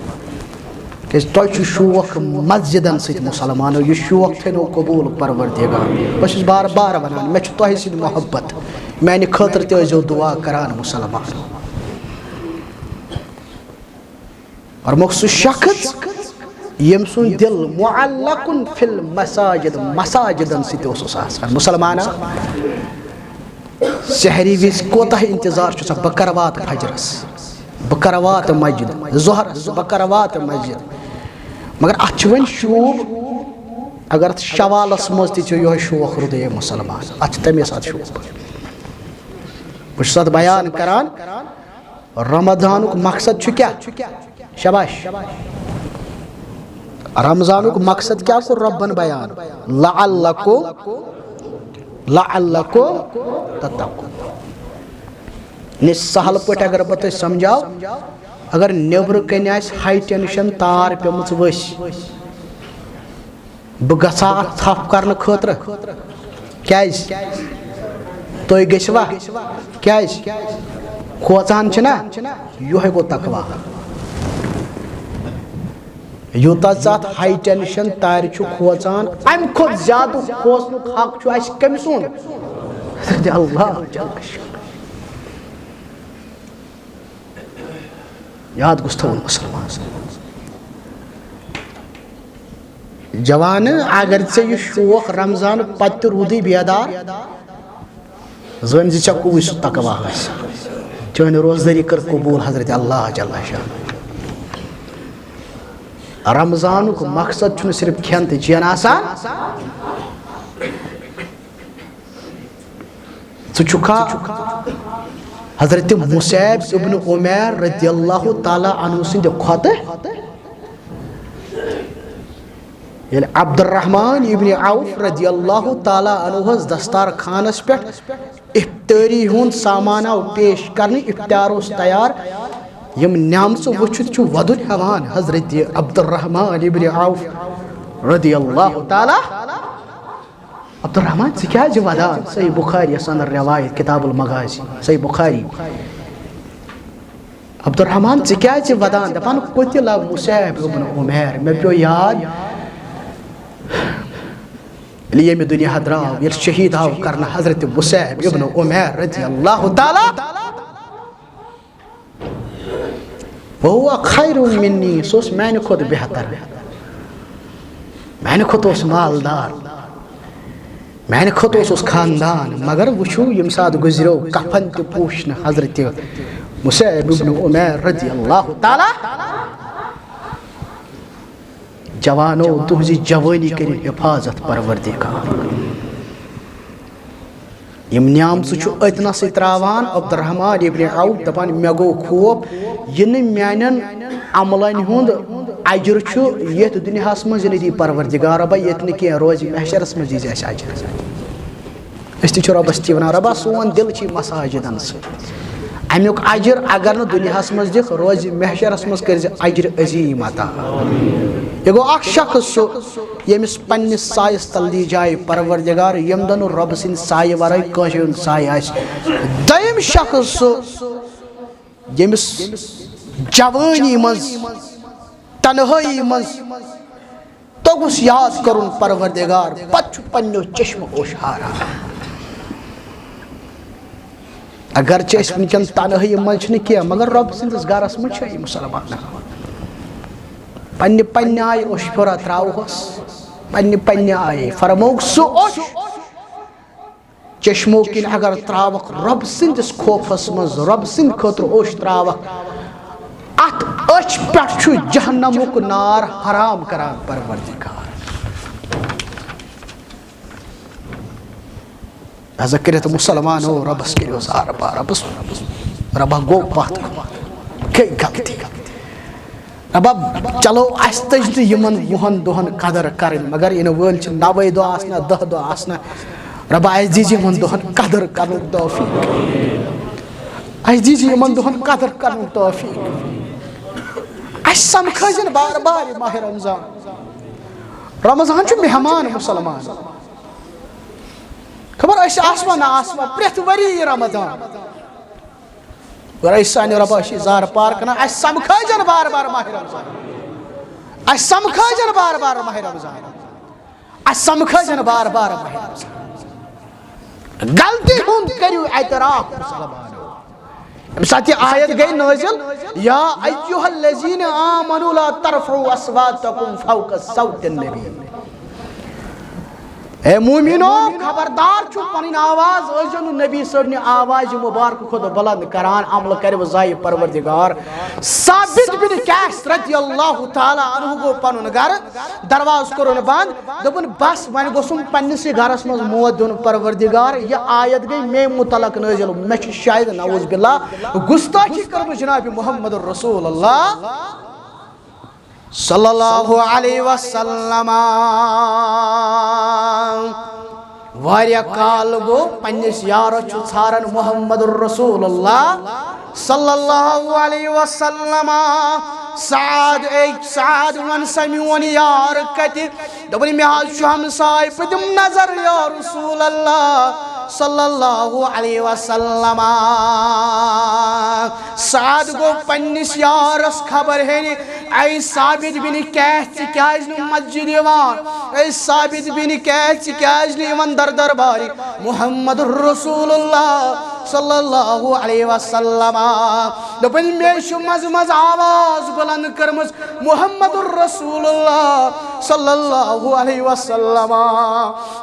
کیٛازِ تۄہہِ چھُ شوق مسجدن سۭتۍ، مسلمانو، یہِ شوق تھٲینو قبوٗل پروردگار۔ بہٕ چھُس بار بار ونان، مےٚ چھُ تۄہہِ سۭتۍ محبت، میانہِ خٲطرٕ تہِ ٲسۍزیو دعا کران، مسلمانو۔ فرموکھ، سُہ شخص ییٚمۍ سُنٛد دِل معلقن فی المساجد، مساجدن سۭتۍ اوسُس آسان۔ مسلمانا، سحری وِزِ کوتاہ انتظار چھُ آسان، بہٕ کر واتہٕ فجرس، بہٕ کر واتہٕ مسجد، ظہرس، بہٕ کر واتہٕ مسجد۔ مگر اتھ چھُ وۄنۍ شوٗب، اگر اتھ شوالس منٛز تہِ چھُ یِہوٚے شوق روٗدُے مسلمان، اتھ چھُ تمے ساتہٕ شوٗب۔ بہٕ چھُس اتھ بیان کران، رمضانُک مقصد چھُ کیٛاہ؟ شاباش۔ رمضانُک مقصد کیٛاہ کوٚر رۄبن بیان؟ لعلکم، لعلکم تتقون۔ یعنی سہل پٲٹھۍ اگر بہٕ تۄہہِ سمجھاو، اگر نیٚبرٕ کنہِ آسہِ ہاے ٹینشن تار پیمٕژ ؤسۍ، بہٕ گژھا اتھ تھپھ کرنہٕ خٲطرٕ؟ کیازِ؟ تُہۍ گٔژھوا؟ کیازِ؟ کھوژان چھِنا؟ یِہوٚے گوٚو تقوا۔ یوٗتاہ ژٕ اتھ ہاے ٹینشن تارِ چھُ کھوژان، امہِ کھۄتہٕ زیادٕ کھوژنُک حق چھُ اسہِ کٔمۍ سُنٛد؟ حضرت اللہ جل شانہ۔ یاد گوٚژھ تھاوُن مسلمان۔ جوانہٕ، اگر ژےٚ یہِ شوق رمضان پتہٕ تہِ روٗدٕے بیدار، زٲنۍ زِ ژےٚ کوٗوٕے سُہ تقوا حٲصِل۔ چٲنۍ روزدٲری کٔر قبوٗل حضرت اللہ جل شانہ۔ رمضانُک مقصد چھُنہٕ صرف کھٮ۪ن تہٕ چٮ۪ن آسان، ژٕ چھُکھا حضرت مصعب ابن عمیر رضی اللہ تعالیٰ عنہ سٕنٛدِ کھۄتہٕ؟ ییٚلہِ عبدالرحمان ابن عوف رضی اللہ تعالیٰ عنہ ہس دستار خانس پٮ۪ٹھ افطٲری ہُنٛد سامان آو پیش کرنہٕ، افطار اوس تیار، یِم نعمژٕ وٕچھِتھ چھُ ودُن ہٮ۪وان حضرت عبدالرحمان ابن عوف رضی اللہ تعالیٰ۔ عبدالرحمان، ژٕ کیازِ ودان؟ صحیح بخاری یس اندر روایت، کتاب المغازی، صحیح بخاری۔ عبدالرحمان، ژٕ کیازِ ودان؟ دپان، قتل مصعب ابن عمیر، مےٚ پیوٚو یاد، ییٚلہِ ییٚمہِ دُنیا درٛاو، ییٚلہِ شہید آو کرنہٕ حضرت مصعب ابن عمیر رضی اللہ تعالیٰ۔ وهو خير مني، سُہ اوس میانہِ کھۄتہٕ بہتر، میانہِ کھۄتہٕ اوس مالدار، میانہِ کھۄتہٕ اوس، اوس خاندان۔ مگر وٕچھِو، ییٚمہِ ساتہٕ گُزریو، کفن تہِ پوٗش نہٕ حضرت مصعب ابن عمیر رضی اللہ تعالیٰ۔ جوانو، تُہنٛزِ جوٲنی کٔرِو حفاظت پروردگار۔ یِم نعمژٕ چھُ أتنَسٕے ترٛاوان عبدالرحمان ابن عوف، دَپان، مےٚ گوٚو خوف، یہِ نہٕ میٛانٮ۪ن عملَن ہُنٛد اجر چھُ یَتھ دُنیاہَس منٛز، یہِ نہٕ دی پروردگار رۄبا ییٚتہِ نہٕ کینٛہہ، روزِ محشرَس منٛز دیٖزِ اَسہِ اجر۔ أسۍ تہِ چھِ رۄبَس تہِ وَنان، رۄبا، سون دِل چھِ مساجدَن سۭتۍ۔ اَمیُک اجر اگر نہٕ دُنیاہَس منٛز دِکھ، روزِ محشرَس منٛز کٔرۍزِ اجر عظیٖم عطا۔ یہِ گوٚو اَکھ شخص سُہ، ییٚمِس پننِس سایَس تل دی جاے پروردگار، ییٚمہِ دۄہ نہٕ رۄبہٕ سٕنٛدِ سایہِ ورٲے کٲنٛسہِ ہُنٛد سایہِ آسہِ۔ دوٚیِم شخص سُہ، ییٚمِس جوٲنی منٛز، تنہٲیی منٛز توٚگُس یاد کرُن پروردگار، پتہٕ چھُ پننیو چشمہٕ اوش ہاران۔ اگرچہ أسۍ وٕنکیٚن تنہٲیی منٛز چھِنہٕ کینٛہہ، مگر رۄب سٕنٛدِس گرس منٛز چھِ أسۍ مُسلمان۔ پننہِ پننہِ آیہِ اوٚش پھیورا تراوہوس، پننہِ پننہِ آیہِ فرمووُکھ سُہ اوٚش۔ چشمو کِنۍ اگر تراوکھ رۄب سٕنٛدِس خوفس منٛز، رۄب سٕنٛدِ خٲطرٕ اوٚش تراوکھ، اتھ أچھ پٮ۪ٹھ چھُ جہنمُک نار حرام کران پروردگار۔ لہذا کٔرِتھ مُسلمانو، رۄبَس کٔرِو زارٕ پار، رۄبَس، رۄبا گوٚو پَتھ کُن، گٔے غلطی۔ رۄبا، چلو، اَسہِ تٔج نہٕ یِمَن وُہَن دۄہَن قدر کَرٕنۍ، مگر یِنہٕ وٲلۍ چھِ نَوَے دۄہ آسنہ، دَہ دۄہ آسنہ۔ رۄبا، اَسہِ دیٖزِ یِمَن دۄہَن قدر کَرنُک توفیٖق۔ اَسہِ دیٖزِ یِمَن دۄہَن قدر کَرنُک توفیٖق۔ اَسہِ سَمکھٲزِن بار بار یہِ ماہِ رمضان۔ رمضان چھُ مہمان مُسلمان۔ خبر أسۍ آسوا نہ آسوا پرٛٮ۪تھ ؤری یہِ رمضان۔ مگر أسۍ سانہِ رۄبہ أسۍ چھِ زارٕ پار کران، اَسہِ سمکھٲجن بار بار ماہِ رمضان، اَسہِ سمکھٲجن بار بار ماہِ رمضان، اَسہِ سمکھٲجن بار بار ماہِ رمضان۔ غلطی ہُنٛد کٔرِو اعتراف مسلمانو۔ ییٚمہِ ساتہٕ یہِ آیت گٔے نٲزِل، یا ایھا الذین آمنوا لا ترفعوا اصواتکم فوق صوت النبی۔ اے مومنو، خبردار چھُ، پنٕنۍ آواز ٲسۍزیو نہٕ نبی صٲبنہِ آوازِ مبارکہٕ کھۄتہٕ بلند کران، عملہٕ کرِ وۄنۍ ضایع پروردگار۔ ثابت بن قیس رضی اللہ تعالیٰ عنہ گوٚو پنُن گرٕ، دروازٕ کوٚرُن بند، دوٚپُن، بس، وۄنۍ گوٚژھُم پننِسٕے گرس منٛز موت دیُن پروردگار، یہِ آیت گٔے مے متعلق نٲزِل، مےٚ چھِ شاید نعوذ باللہ گستٲخی کٔرمٕژ جناب محمد رسول اللہ صلی اللہ علیہ وسلم۔ واریاہ کال گوٚو پننِس یارس چھُ ژھاران محمد رسول اللہ صلی اللہ علیہ وسلم۔ سعد، اے سعد، وَن سا میون یار کتہِ؟ دوٚپُن، مےٚ حظ چھُ ہمساے، بہٕ دِمہٕ نظر یا رسول اللہ صلی اللہ علیہ وسلم۔ سعد گوٚو پننِس یارس خبر ہیٚنہِ، اے ثابت بن قیس، ژٕ کیازِ نہٕ مسجد یِوان؟ اے ثابت بن قیس، ژٕ کیازِ نہٕ یِوان در دربارِ محمد رسول اللہ صلی اللہ علیہ وسلم؟ دوٚپُن، مےٚ چھُ منٛزٕ منٛزٕ آواز بلند کٔرمٕژ، محمد رسول اللہ صلی اللہ علیہ وسلم۔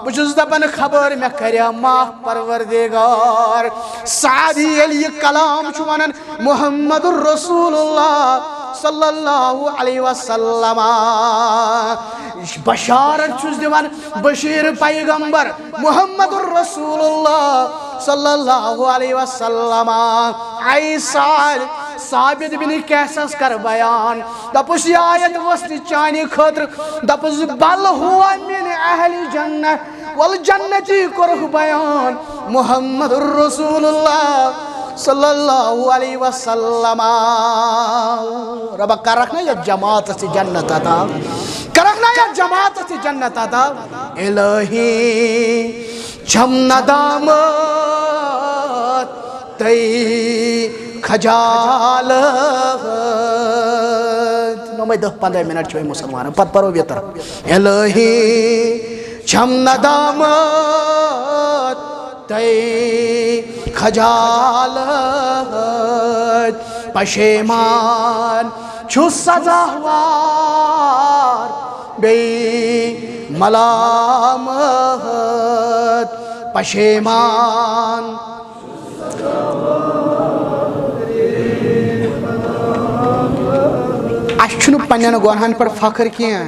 بہٕ چھُس دپان، خبر مےٚ کریا معاف پروردگار۔ سعد ییٚلہِ یہِ کلام چھُ ونان، محمد رسول اللہ صلی اللہ علیہ وسلم بشارت چھُس دِوان، بشیر پیغمبر محمد رسول اللہ صلی اللہ علیہ وسلم۔ اے سعد، ثابت بن قیسس کر بیان، دپُس، یہِ آیت ؤژھ نہٕ چانہِ خٲطرٕ، دپُس، بل ہوا من اہل جنہ، ول جنتی کوٚرُکھ بیان محمد رسول اللہ صلی اللہ علیہ وسلم۔ رۄبہ کرکھ نا یتھ جماعتس تہِ جنت عطا، کرکھ نا یتھ جماعتس تہِ جنت عطا۔ الہی چھم ندامت تئی خجالت۔ نومے دہ پندہ منٹ چھِ وۄنۍ مسلمانن، پتہٕ پرو وِتر۔ الہی چھم ندامت تئی خجالت، پشیمان چھُس سزاوار بیٚیہِ ملامت، پشیمان۔ اَسہِ چھُنہٕ پننٮ۪ن گۄنہَن پٮ۪ٹھ فخر کینٛہہ،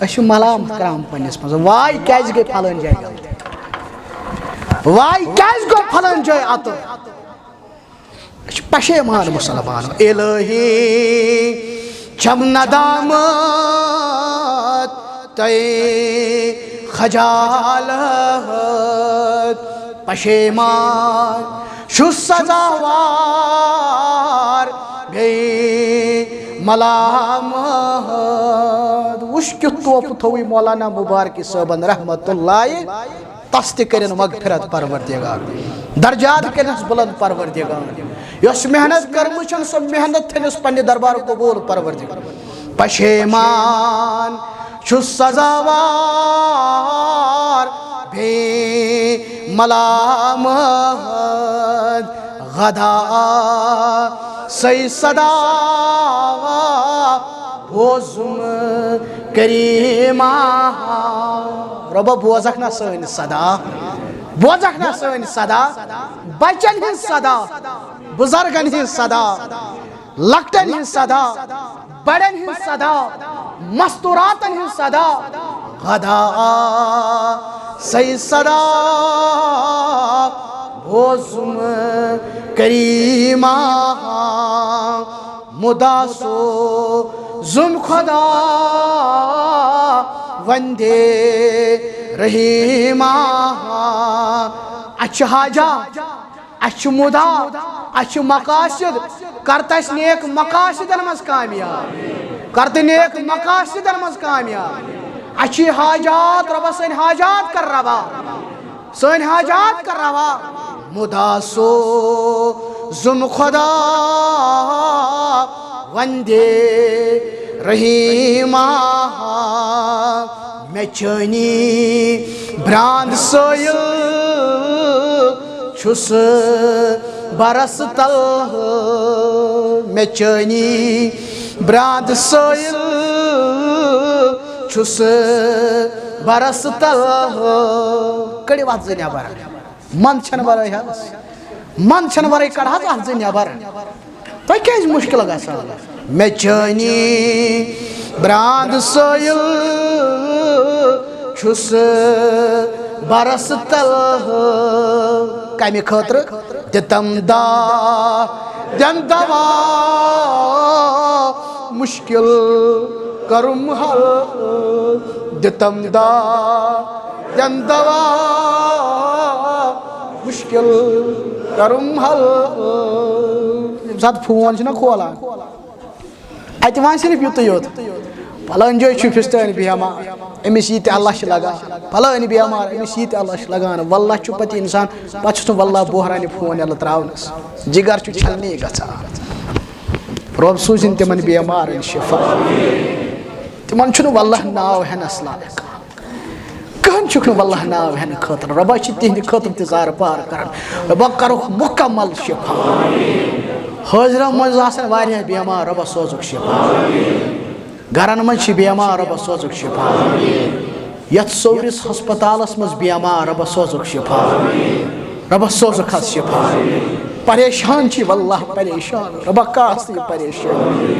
أسۍ چھِ ملامت کران پننِس منٛز، واے کیازِ گٔے پھلٲنۍ جایہِ غلطی، واے کیازِ گوٚو پھلٲنۍ جایہِ اَتُر۔ أسۍ چھِ پشیمان مسلمان۔ الہی چھم ندامت تئی خجالت، پشیمان چھُس سزاوار بیٚیہِ ملامت۔ وٕچھ کیُتھ تحفہٕ تھوٚوُے مولانا مبارکی صٲبن رحمت اللہ، تس تہِ کٔرِن مغفرت پروردگار، درجات کٔرِنس بلند پروردگار۔ یۄس محنت کٔرمٕژ چھن، سۄ محنت تھٲینس پننہِ دربار قبول پروردگار۔ پشیمان چھُس سزاوار بیٚیہِ ملامت، غدا سٕے صدا بوزُم کریما۔ رۄبہ بوزکھ نا سٲنۍ صدا، بوزکھ نا سٲنۍ صدا، بچن ہٕنٛز صدا، بزرگن ہٕنٛز صدا، لۄکٹن ہٕنٛز صدا، بڑن ہٕنٛز صدا، مستوراتن ہٕنٛز صدا۔ غدا سٕے صدا بوزُم کریما، مدا سوزُم خدا وندے رحیما۔ اَسہِ چھِ حاجات، اَسہِ چھِ مدا، اَسہِ چھِ مقاصد، کر تہٕ اَسہِ نیک مقاصدن منٛز کامیاب، کر تہٕ نیک مقاصدن منٛز کامیاب۔ اَسہِ چھِ حاجات، رۄبہ سٲنۍ حاجات کر روا۔ سٲنۍ حاجات کر روا۔ مدا سوزُم خدا وندے رحیما، مےٚ چٲنی براند سٲیِل چھُس برس تل۔ مےٚ چٲنی براند سٲیِل چھُس برس تل۔ کٔڑِو اتھ زٕ نٮ۪بر۔ من چھنہٕ ورٲے حظ۔ من چھنہٕ ورٲے کڑ حظ اتھ زٕ نٮ۪بر۔ تۄہہِ کیازِ مُشکِل گژھان؟ مےٚ چٲنی براند سٲیِل چھُس برس تل۔ کمہِ خٲطرٕ؟ دِتم دا دن دوا مُشکِل کرُم حل۔ دِتم دا دن دوا مُشکِل کرُم حل۔ ییٚمہِ ساتہٕ فون چھُنہ کھولان، اتہِ وۄنۍ صرف یُتُے یوت، فلٲنۍ جایہِ چھُ فِستٲنۍ بیمار، أمِس یہِ تہِ اللہ چھِ لگان، فلٲنۍ بیمار، أمِس یہِ تہِ اللہ چھِ لگان۔ واللہ چھُ پتہٕ انسان، پتہٕ چھُس نہٕ واللہ بوہرانہِ فون یلہٕ تراونس، جگر چھُ چھلنی گژھان۔ رۄب سوٗزِن تِمن بیمارن شفا۔ تِمن چھُنہٕ واللہ ناو ہٮ۪نس لایق۔ کٕہٕنۍ چھُکھ نہٕ واللہ ناو ہٮ۪نہٕ خٲطرٕ۔ رۄبا چھِ تِہنٛدِ خٲطرٕ تہِ زارٕ پار کران۔ رۄبا کرُکھ مُکمل شفا۔ حٲضرن منٛز آسن واریاہ بیمار، رۄبا سوزُکھ شفا۔ گرن منٛز چھِ بیمار، رۄبا سوزُکھ شفا۔ یتھ سورِس ہسپتالس منٛز بیمار، رۄبا سوزُکھ شفا۔ رۄبا سوزُکھ حظ شفا۔ پریشان چھِ واللہ پریشان، رۄبا کاس تہِ پریشان،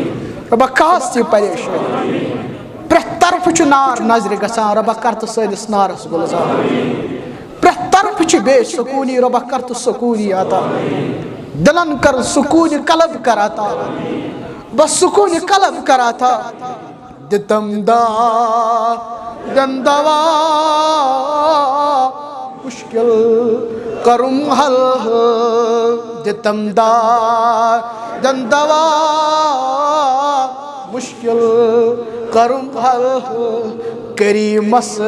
رۄبا کاس تہِ پریشان۔ پرٛٮ۪تھ طرفہٕ چھُ نار نظرِ گژھان، رۄبا کر تہٕ سٲنِس نارس گُلزار۔ پرٛٮ۪تھ طرفہٕ چھِ بے سکوٗنی، رۄبا کر تہٕ سکوٗنی عطا۔ دلن کر سکوٗنہِ قلب کر عطا، بس سکوٗنہِ قلب کر عطا۔ دِتم دا دن دوا مُشکِل کرُم حل۔ دِتم دا دن دوا مُشکِل کرُم حل۔ کریمس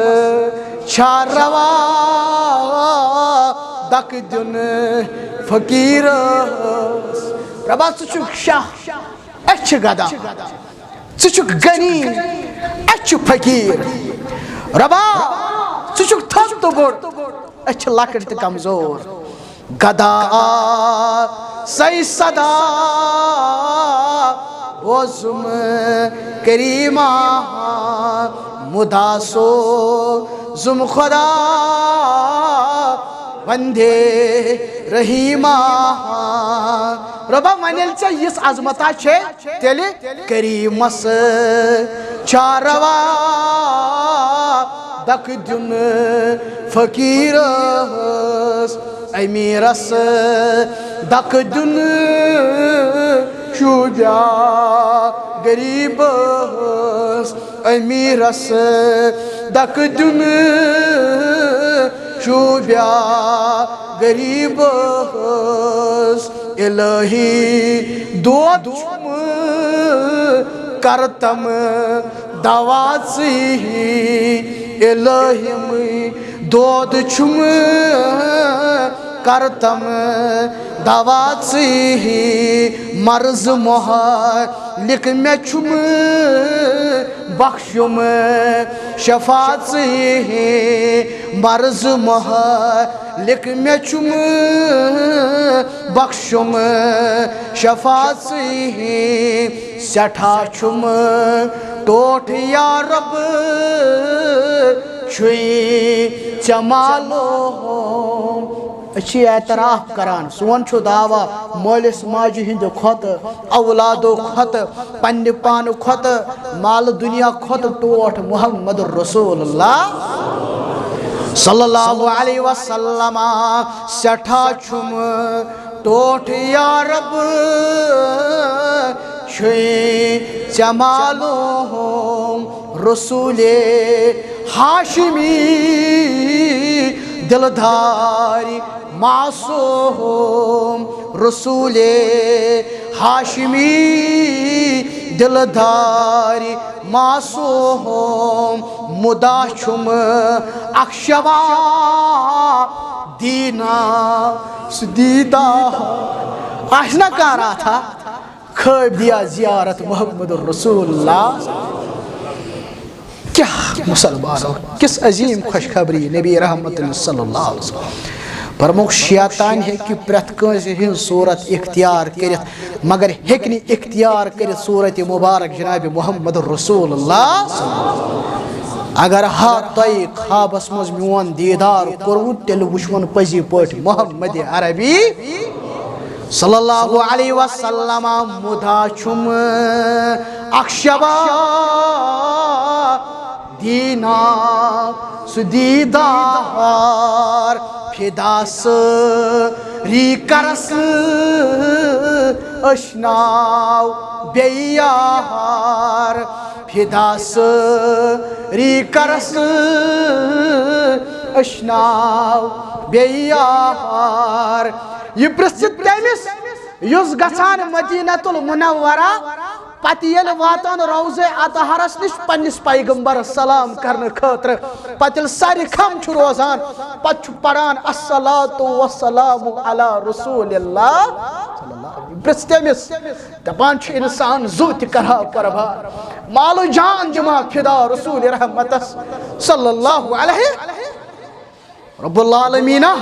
چھا روا دکہٕ دیُن فقیرس؟ رۄبا ژٕ چھُکھ شاہ، أسۍ چھِ گدا۔ ژٕ چھُکھ غنی، أسۍ چھِ فقیٖر۔ رۄبا، ژٕ چھُکھ تھوٚد تہٕ بوٚڑ، أسۍ چھِ لۄکٕٹۍ تہٕ کمزور۔ گدا آسے صدا بوزُم کریما، مدا سوزُم خدا وندے رحیما۔ رۄبا، وۄنۍ ییٚلہِ ژےٚ یِژھ عظمتا چھے، تیٚلہِ کریمس چھا روا دکہٕ دیُن فقیرس، امیرس دکہٕ دیُن شوٗبیا غریبس، امیرس دکہٕ دیُن شوٗبیا غریبس۔ الہی دود چھُم کرتم دوا ژٕے، الہی دود چھُم کرتم دوا ژٕے۔ مرض مہلک مےٚ چھُم بخشُم شفا ژٕے، مرض مہلک مےٚ چھُم بخشُم شفا ژٕے۔ سٮ۪ٹھاہ چھُم ٹوٹھ یا رب، چھُے ژےٚ معلوم۔ أسۍ چھِ اعتراف کران، سون چھُ دعویٰ مٲلِس ماجہِ ہِنٛدِ کھۄتہٕ، اولادو کھۄتہٕ، پننہِ پانہٕ کھۄتہٕ، مال دُنیا کھۄتہٕ ٹوٹھ محمد رسول اللہ صلی اللہ علیہ وسلم۔ سٮ۪ٹھاہ چھُم ٹوٹھ یا رب، چھُے ژےٚ معلوم۔ رسول ہاشمی دلدار معصوم، رسول ہاشمی دلداری معصوم، مدا چھُم اکھ شبا دینا سُہ دیدا۔ آسہِ نا کانٛہہ راتھا خٲبیا زیارت محمد رسول اللہ؟ کیا مسلمانو، کس عظیم خوشخبری نبی رحمت صلی اللہ علیہ وسلم۔ فرموک، شیطان ہیٚکہِ پرٛٮ۪تھ کٲنٛسہِ ہٕنٛز صورت اختیار کٔرِتھ، مگر ہیٚکہِ نہٕ اختیار کٔرِتھ صورت مبارک جناب محمد رسول اللہ۔ اگر ہا تۄہہِ خوابس منٛز میون دیدار کوٚروٕ، تیٚلہِ وٕچھوُن پٔزی پٲٹھۍ محمد عربی صلی اللہ علیہ وسلم۔ مدا چھُم اکھ شبا دینا سُہ دیدار، فدا سٲری کرس اشناو بیٚیہِ یار، فدا سٲری کرس اشناو بیٚیہِ یار۔ یہِ پرٛژھِ تٔمِس یُس گژھان مدینہ المنورہ، پتہٕ ییٚلہِ واتان روضہ اطہرس نِش پننِس پیغمبرس سلام کرنہٕ خٲطرٕ، پتہٕ ییٚلہِ سارِ خم چھُ روزان، پتہٕ چھُ پران الصلاۃ والسلام علی رسول اللہ۔ پرٛژھ تٔمِس، دپان چھُ انسان، زُو تہِ کرہا قربان، مال و جان دِمہا فدا رسول رحمتس صلی اللہ علیہ۔ رب العالمینا،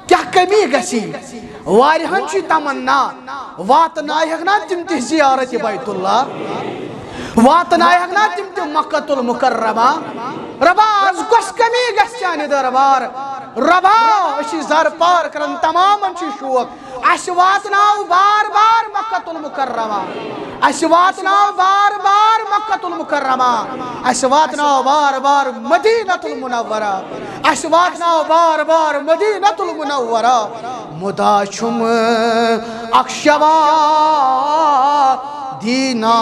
کیٛاہ کمی گژھی؟ واریاہن چھِ تمنا، واتناوہکھ نا تِم تہِ زیارت بیت اللہ؟ واتناوہکھ نا تِم تہِ مکہ المکرمہ؟ ربا، از کۄس کمی گژھِ چانہِ دربار؟ ربا، أسۍ چھِ زر پار کران، تمامن چھُ شوق، اسہِ واتناو بار بار مکہ المکرمہ، اسہِ واتناو بار بار مکہ المکرمہ، اسہِ واتناو بار بار مدینہ المنورہ، اسہِ واتناو بار بار مدینہ المنورہ۔ مدا چھُم اکھ شبا دینا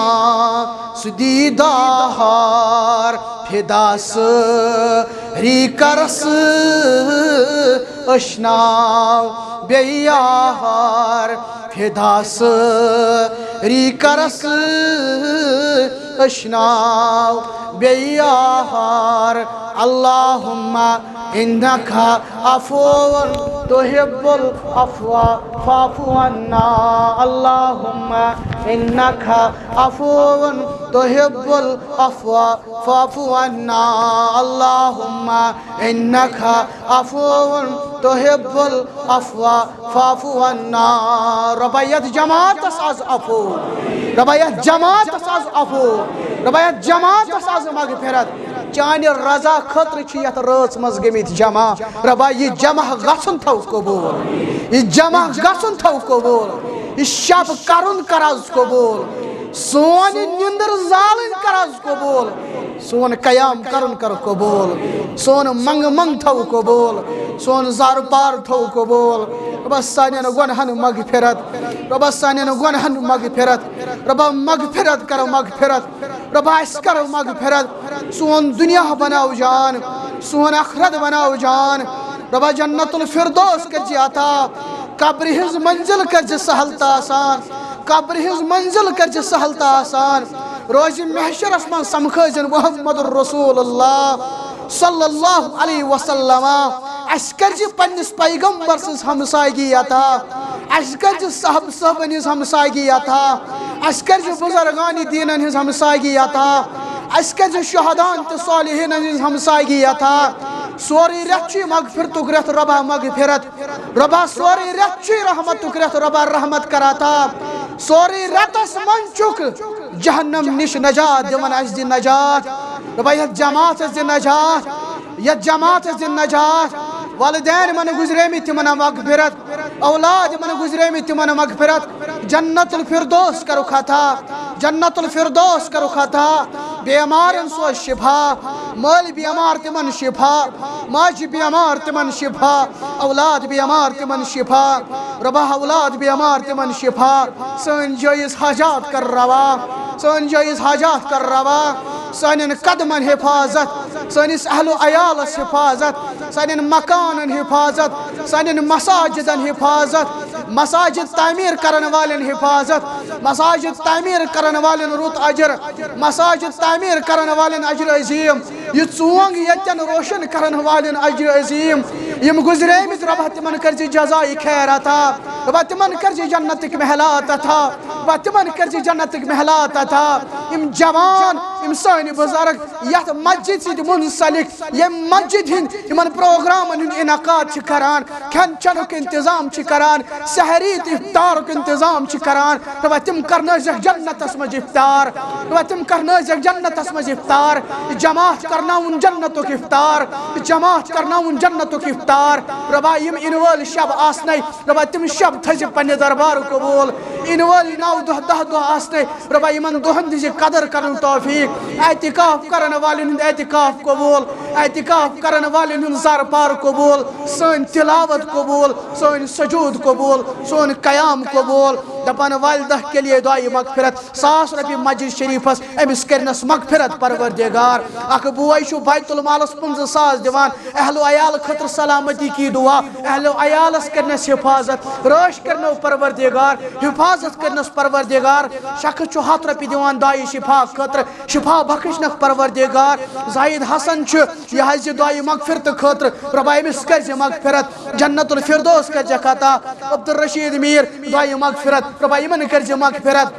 سُہ دیدار، فدا سٲری کرس اشناو بیٚیہِ یار، فدا سٲری کرس اشناو بیٚیہِ یار۔ اللہم انک عفو تحب العفو فاعف عنا۔ اللہم انک عفو تحب العفو فاعف عنا۔ اللہم انک عفو تحب العفو فاعف عنا۔ ربا، یتھ جماعتس از عفو۔ ربا، یتھ جماعتس از عفو۔ ربا، یتھ جماعتس از مغفرت۔ چانہِ رضا خٲطرٕ چھِ یتھ رٲژ منٛز گٔمٕتۍ جمع۔ ربا، یہِ جمع گژھُن تھاو قبول۔ یہِ جمع گژھُن تھاو قبول۔ یہِ شب کرُن کر از قبول۔ سون یہِ نِندٕر زالٕنۍ کر از قبول۔ سون قیام کرُن کر قبول۔ سون منگ منگ تھاو قبول۔ سون زار پار تھاو قبول۔ ربا، سانٮ۪ن گۄنہن مغفرت۔ ربا، سانٮ۪ن گۄنہن مغفرت۔ ربا، مغفرت کرو، مغفرت۔ ربا، اسہِ کرو مغفرت۔ سون دنیا بناو جان، سون آخرت بناو جان۔ ربا، جنت الفردوس کٔرزِ عطا۔ قبرِ ہٕنٛز منزل کٔرزِ سہل تہٕ آسان۔ قبرِ ہٕنٛز منزل کٔرزِ سہل تہٕ آسان۔ روزِ محشرس منٛز سمکھٲوزٮ۪ن محمد رسول اللہ صلی اللہ علیہ وسلم۔ اسہِ کٔرزِ پننِس پیغمبر سٕنٛز ہمسایگی عطا۔ اسہِ کٔرزِ صحب صٲبن ہٕنٛز ہمسایگی عطا۔ اسہِ کٔرزِ بزرگان دینن ہٕنٛز ہمسایگی عطا۔ اسہِ کٔرزِ شہدان تہٕ صالحینن ہٕنٛز ہمسایگی عطا۔ سورُے رٮ۪تھ چھُ مغفرتُک رٮ۪تھ، ربا مغفرت۔ ربا، سورُے رٮ۪تھ چھُے رحمتُک رٮ۪تھ، ربا رحمت کر عطا۔ سورُے رٮ۪تس منٛز چھُکھ جہنم نِش نجات دِوان، اسہِ دِ نجات۔ ربا، یتھ جماعتس دِ نجات، یتھ جماعتس دِ نجات۔ والدین یِمن گُزریمٕتۍ تِمن مغفرت، اولاد یِمن گُزریمٕتۍ تِمن مغفرت۔ جنت الفردوس کرُکھ عطا، جنت الفردوس کرُکھ عطا۔ بیمارن سوز شفا، مٲلۍ بیمار تِمن شفا، ماجہِ بیمار تِمن شفا، اولاد بیمار تِمن شفا۔ ربا، اولاد بیمار تِمن شفا۔ سٲنۍ جٲیز حاجات کر روا، سٲنۍ جٲیز حاجات کر روا۔ سانٮ۪ن قدمن حفاظت، سٲنِس اہل و عیالس حفاظت، سانٮ۪ن مکانن حفاظت، سانٮ۪ن مساجدن حفاظت۔ مساجد تعمیر کرن والٮ۪ن حفاظت، مساجد تعمیر کرن والٮ۪ن رُت اجر، مساجد تعمیر کرن والٮ۪ن اجر عظیم، یہِ ژونگ ییٚتٮ۪ن روشن کرن والٮ۪ن اجر عظیم، یِم گُزریمٕتۍ، رۄبا تِمن کٔرزِ جزایہِ خیر عطا، رۄبا تِمن کٔرزِ جنتٕکۍ محلات عطا، رۄبا تِمن کٔرزِ جنتٕکۍ محلات عطا۔ یِم جوان، یِم سٲنۍ بُزرگ یتھ مسجد سۭتۍ منسلک، ییٚمہِ مسجد ہٕنٛدۍ یِمن پروگرامن ہُنٛد انعقاد چھِ کران، کھٮ۪ن چٮ۪نُک انتظام چھِ کران، سحری تہٕ افطارُک انتظام چھِ کران، رۄبا تِم کرنٲوزٮ۪کھ جنتس منٛز افطار، رۄبا تِم کرنٲوزٮ۪کھ جنتس منٛز افطار، یہِ جماعت کرناوُن جنتُک افطار، یہِ جماعت کرناوُن جنتُک افطار۔ رۄبا یِم یِنہٕ وٲلۍ شب آسنَے، رۄبا تِم شب تھٲیزِ پننہِ دربار قبول۔ یِنہٕ وٲلۍ نو دۄہ، دَہ دۄہ آسنَے، رۄبا یِمن دۄہن دِژ قدر کرنُک توفیق۔ اعتکاف کرن والٮ۪ن ہُنٛد اعتکاف قبول، اعتکاف کرن والٮ۪ن ہُنٛد زارپار قبول، سٲنۍ تلاوت قبول، سٲنۍ سجود قبول، سون قیام قبول۔ دپان والدہ کے لیے دعائے مغفرت، ساس رۄپیہِ مسجد شریفس، أمِس کٔرنس مغفرت پروردگار۔ اکھ بوے چھُ بیت المالس پٕنٛژٕہ ساس دِوان، اہل و عیال خٲطرٕ سلامتی کی دعا، اہل و عیالس کٔرنس حفاظت، رٲچھ کٔرنو پروردگار، حفاظت کٔرنس پروردگار۔ شخص چھُ ہتھ رۄپیہِ دِوان دعائے شفا خٲطرٕ، شفا بخشنکھ پروردگار۔ زاہد حسن چھُ، یہِ حظ یہِ دعائے مغفرت خٲطرٕ، رۄبا أمِس کٔرزِ مغفرت، جنت الفردوس کٔرزٮ۪کھ عطا۔ عبدالرشید میر، دعائے مغفرت، رۄبا یِمن کٔرزِ مغفرت،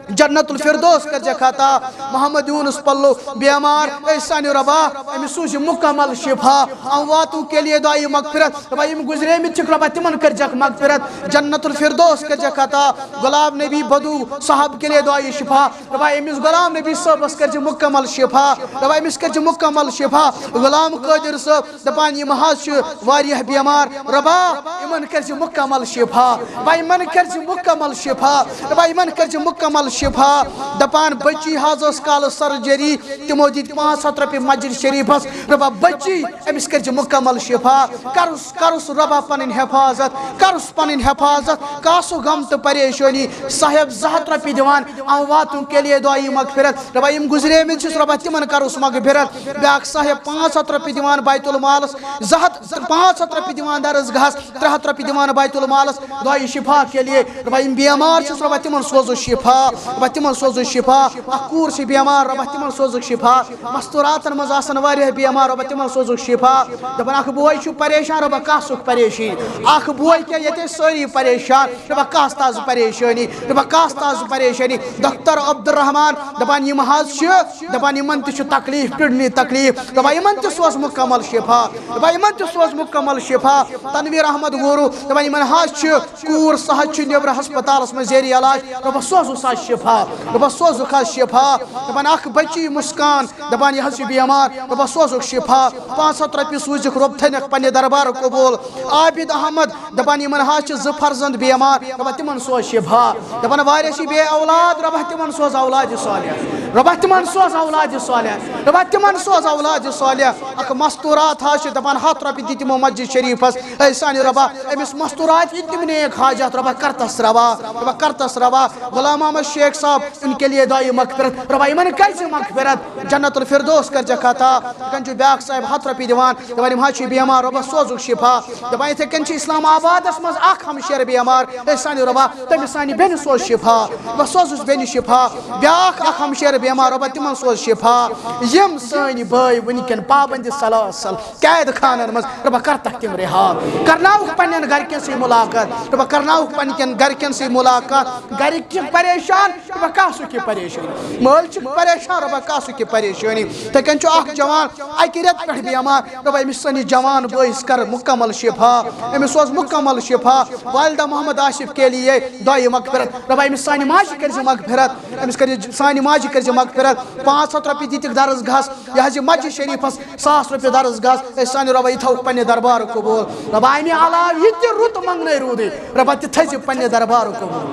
جنت الفردوس کٔرزٮ۪کھ عطا۔ محمد یونس پلو بیمار، اے سانہِ رۄبا، أمِس سوٗزِ مکمل شفا۔ امواتوں کے لیے دعائے مغفرت، رۄبا یِم گُزریمٕتۍ چھِکھ، رۄبا تِمن کٔرزٮ۪کھ مغفرت، جنت الفردوس کٔرزٮ۪کھ عطا۔ غلام نبی بدو صاحب کے لیے دعائے شفا، رۄبا أمِس غلام نبی صٲبس کٔرزِ مکمل شفا، رۄبا أمِس کٔرزِ مکمل شفا۔ غلام قٲدر صٲب دپان یِم حظ چھِ واریاہ بیمار، رۄبا یِمن کٔرزِ مکمل شفا، رۄبا یِمن کٔرزِ مکمل شفا، رۄبا یِمن کٔرزِ مکمل شفا۔ دپان بچی حظ ٲس کالہٕ سرجری، تِمو دِتۍ پانٛژھ ہتھ رۄپیہِ مسجد شریفس، رۄبا بچی أمِس کٔرزِ مکمل شفا۔ کرُس، کرُس رۄبا پنٕنۍ حفاظت، کرُس پنٕنۍ حفاظت، کاسُک غم تہٕ پریشٲنی۔ صاحب زٕ ہتھ رۄپیہِ دِوان امواتوں کے لیے دعائے مغفرت، رۄبا یِم گُزریمٕتۍ چھِس، رۄبا تِمن کرُس مغفرت۔ بیاکھ صاحب پانٛژھ ہتھ رۄپیہِ دِوان بیت المالس، زٕ ہتھ، پانٛژھ ہتھ رۄپیہِ دِوان درس گاہس، ترٛےٚ ہتھ رۄپیہِ دِوان بیت المالس، دعائے شفا کے لیے۔ رۄبا یِم بیمار چھِس، رۄبا تِمن سوزُکھ شفا، رۄبا تِمن سوزُکھ شفا۔ اکھ کوٗر چھِ بیمار، رۄبا تِمن سوزُکھ شفا۔ مستوراتن منٛز آسن واریاہ بیمار، رۄبا تِمن سوزُکھ شفا۔ دپان اکھ بوے چھُ پریشان، رۄبا کاسُک پریشٲنی۔ اکھ بوے کیٛاہ، ییٚتہِ ٲسۍ سٲری پریشان، رۄبا کاس تازٕ پریشٲنی، رۄبا کاس تازٕ پریشٲنی۔ ڈاکٹر عبدالرحمان دپان یِم حظ چھِ، دپان یِمن تہِ چھُ تکلیف، کڈنی تکلیف، دپان یِمن تہِ سوز مکمل شفا، دپان یِمن تہِ سوز مکمل شفا۔ تنویر احمد غورو دپان یِمن حظ چھِ کوٗر، سۄ حظ چھِ نیبرٕ ہسپتالس منٛز زیر علاج، رۄبا سوزُس حظ شفا، رۄبا سوزُکھ حظ شفا۔ دپان اکھ بچی مسکان، دپان یہِ حظ چھِ بیمار، رۄبا سوزُکھ شفا۔ پانٛژھ ہتھ رۄپیہِ سوٗزِکھ، رۄب تھٲینکھ پننہِ دربار قبول۔ عابد احمد دپان یِمن حظ چھِ زٕ فرزند بیمار، رۄبا تِمن سوز شفا۔ دپان واریاہ چھِ بے اولاد، رۄبا تِمن سوز اولاد صالح، رۄبا تِمن سوز اولاد صالح، رۄبا تِمن سوز اولاد صالح۔ اکھ مستورات حظ چھِ دپان ہتھ رۄپیہِ دِ تِمو مسجد شریفس، اے سانہِ رۄبا أمِس مستورات یہِ تِم نیک حاجات، رۄبا کرتس روا، رۄبا کرتس روا۔ غلام محمد شیخ صاحب ان کے لیے دعائے مغفرت، رۄبا یِمن کٔرزِ مغفرت، جنت الفردوس کٔرزٮ۪کھ عطا۔ یِتھ کٔنۍ چھُ بیاکھ صاحب ہتھ رۄپیہِ دِوان، دپان یِم حظ چھِ بیمار، رۄبا سوزُکھ شفا۔ دپان یِتھے کٔنۍ چھِ اسلام آبادس منٛز اکھ ہمشیر بیمار، اے سانہِ رۄبا تٔمِس سانہِ بیٚنہِ سوز شفا، رۄبا سوزُس بیٚنہِ شفا۔ بیاکھ اکھ ہمشیر بیمار، رۄبا تِمن سوز شفا۔ یِم سٲنۍ بٲے وٕنکٮ۪ن پابندِ سلاسل قید خانن منٛز، رۄبا کرتکھ تِم رہا، کرناوُکھ پننٮ۪ن گرِکٮ۪ن سۭتۍ ملاقات، رۄبا کرناوُکھ پننٮ۪ن گرِکٮ۪ن سۭتۍ ملاقات۔ گرِکۍ چھِ پریشان، رۄبا کاسُک یہِ پریشٲنی۔ مٲلۍ چھِ پریشان، رۄبا کاسُک یہِ پریشٲنی۔ تِتھے کٔنۍ چھُ اکھ جوان اکہِ رٮ۪تہٕ پٮ۪ٹھ بیمار، رۄبا أمِس سٲنِس جوان بٲیِس کر مکمل شفا، أمِس سوز مکمل شفا۔ والدہ محمد آصف کے لیے دعائے مغفرت، رۄبا أمِس سانہِ ماجہِ کٔرزِ مغفرت، أمِس کٔرزِ، سانہِ ماجہِ کٔرزِ مغفرت۔ پانٛژھ ہتھ رۄپیہِ دِتِکھ درس گاہس، یہِ حظ یہِ مسجد شریفس ساس رۄپیہِ درس گاہس، أسۍ سانہِ رۄبا یہِ تھاوُکھ پننہِ دربار قبول۔ رۄبا امہِ علاوٕ یہِ تہِ رُت منگنے روٗدٕے، رۄبا تہِ تھٲیزِ پننہِ دربار قبول،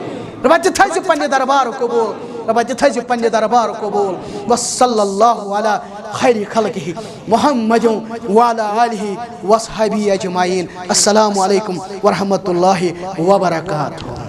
رۄبا تہِ تھٲیزِ پننہِ دربار قبول، رۄبا تہِ تھٲیزِ پننہِ دربار قبول۔ وصلی اللہ علی خیر خلقہ محمد وعلی آلہ وصحبہ اجمعین۔ السلام علیکم ورحمۃ اللہ وبرکاتہ۔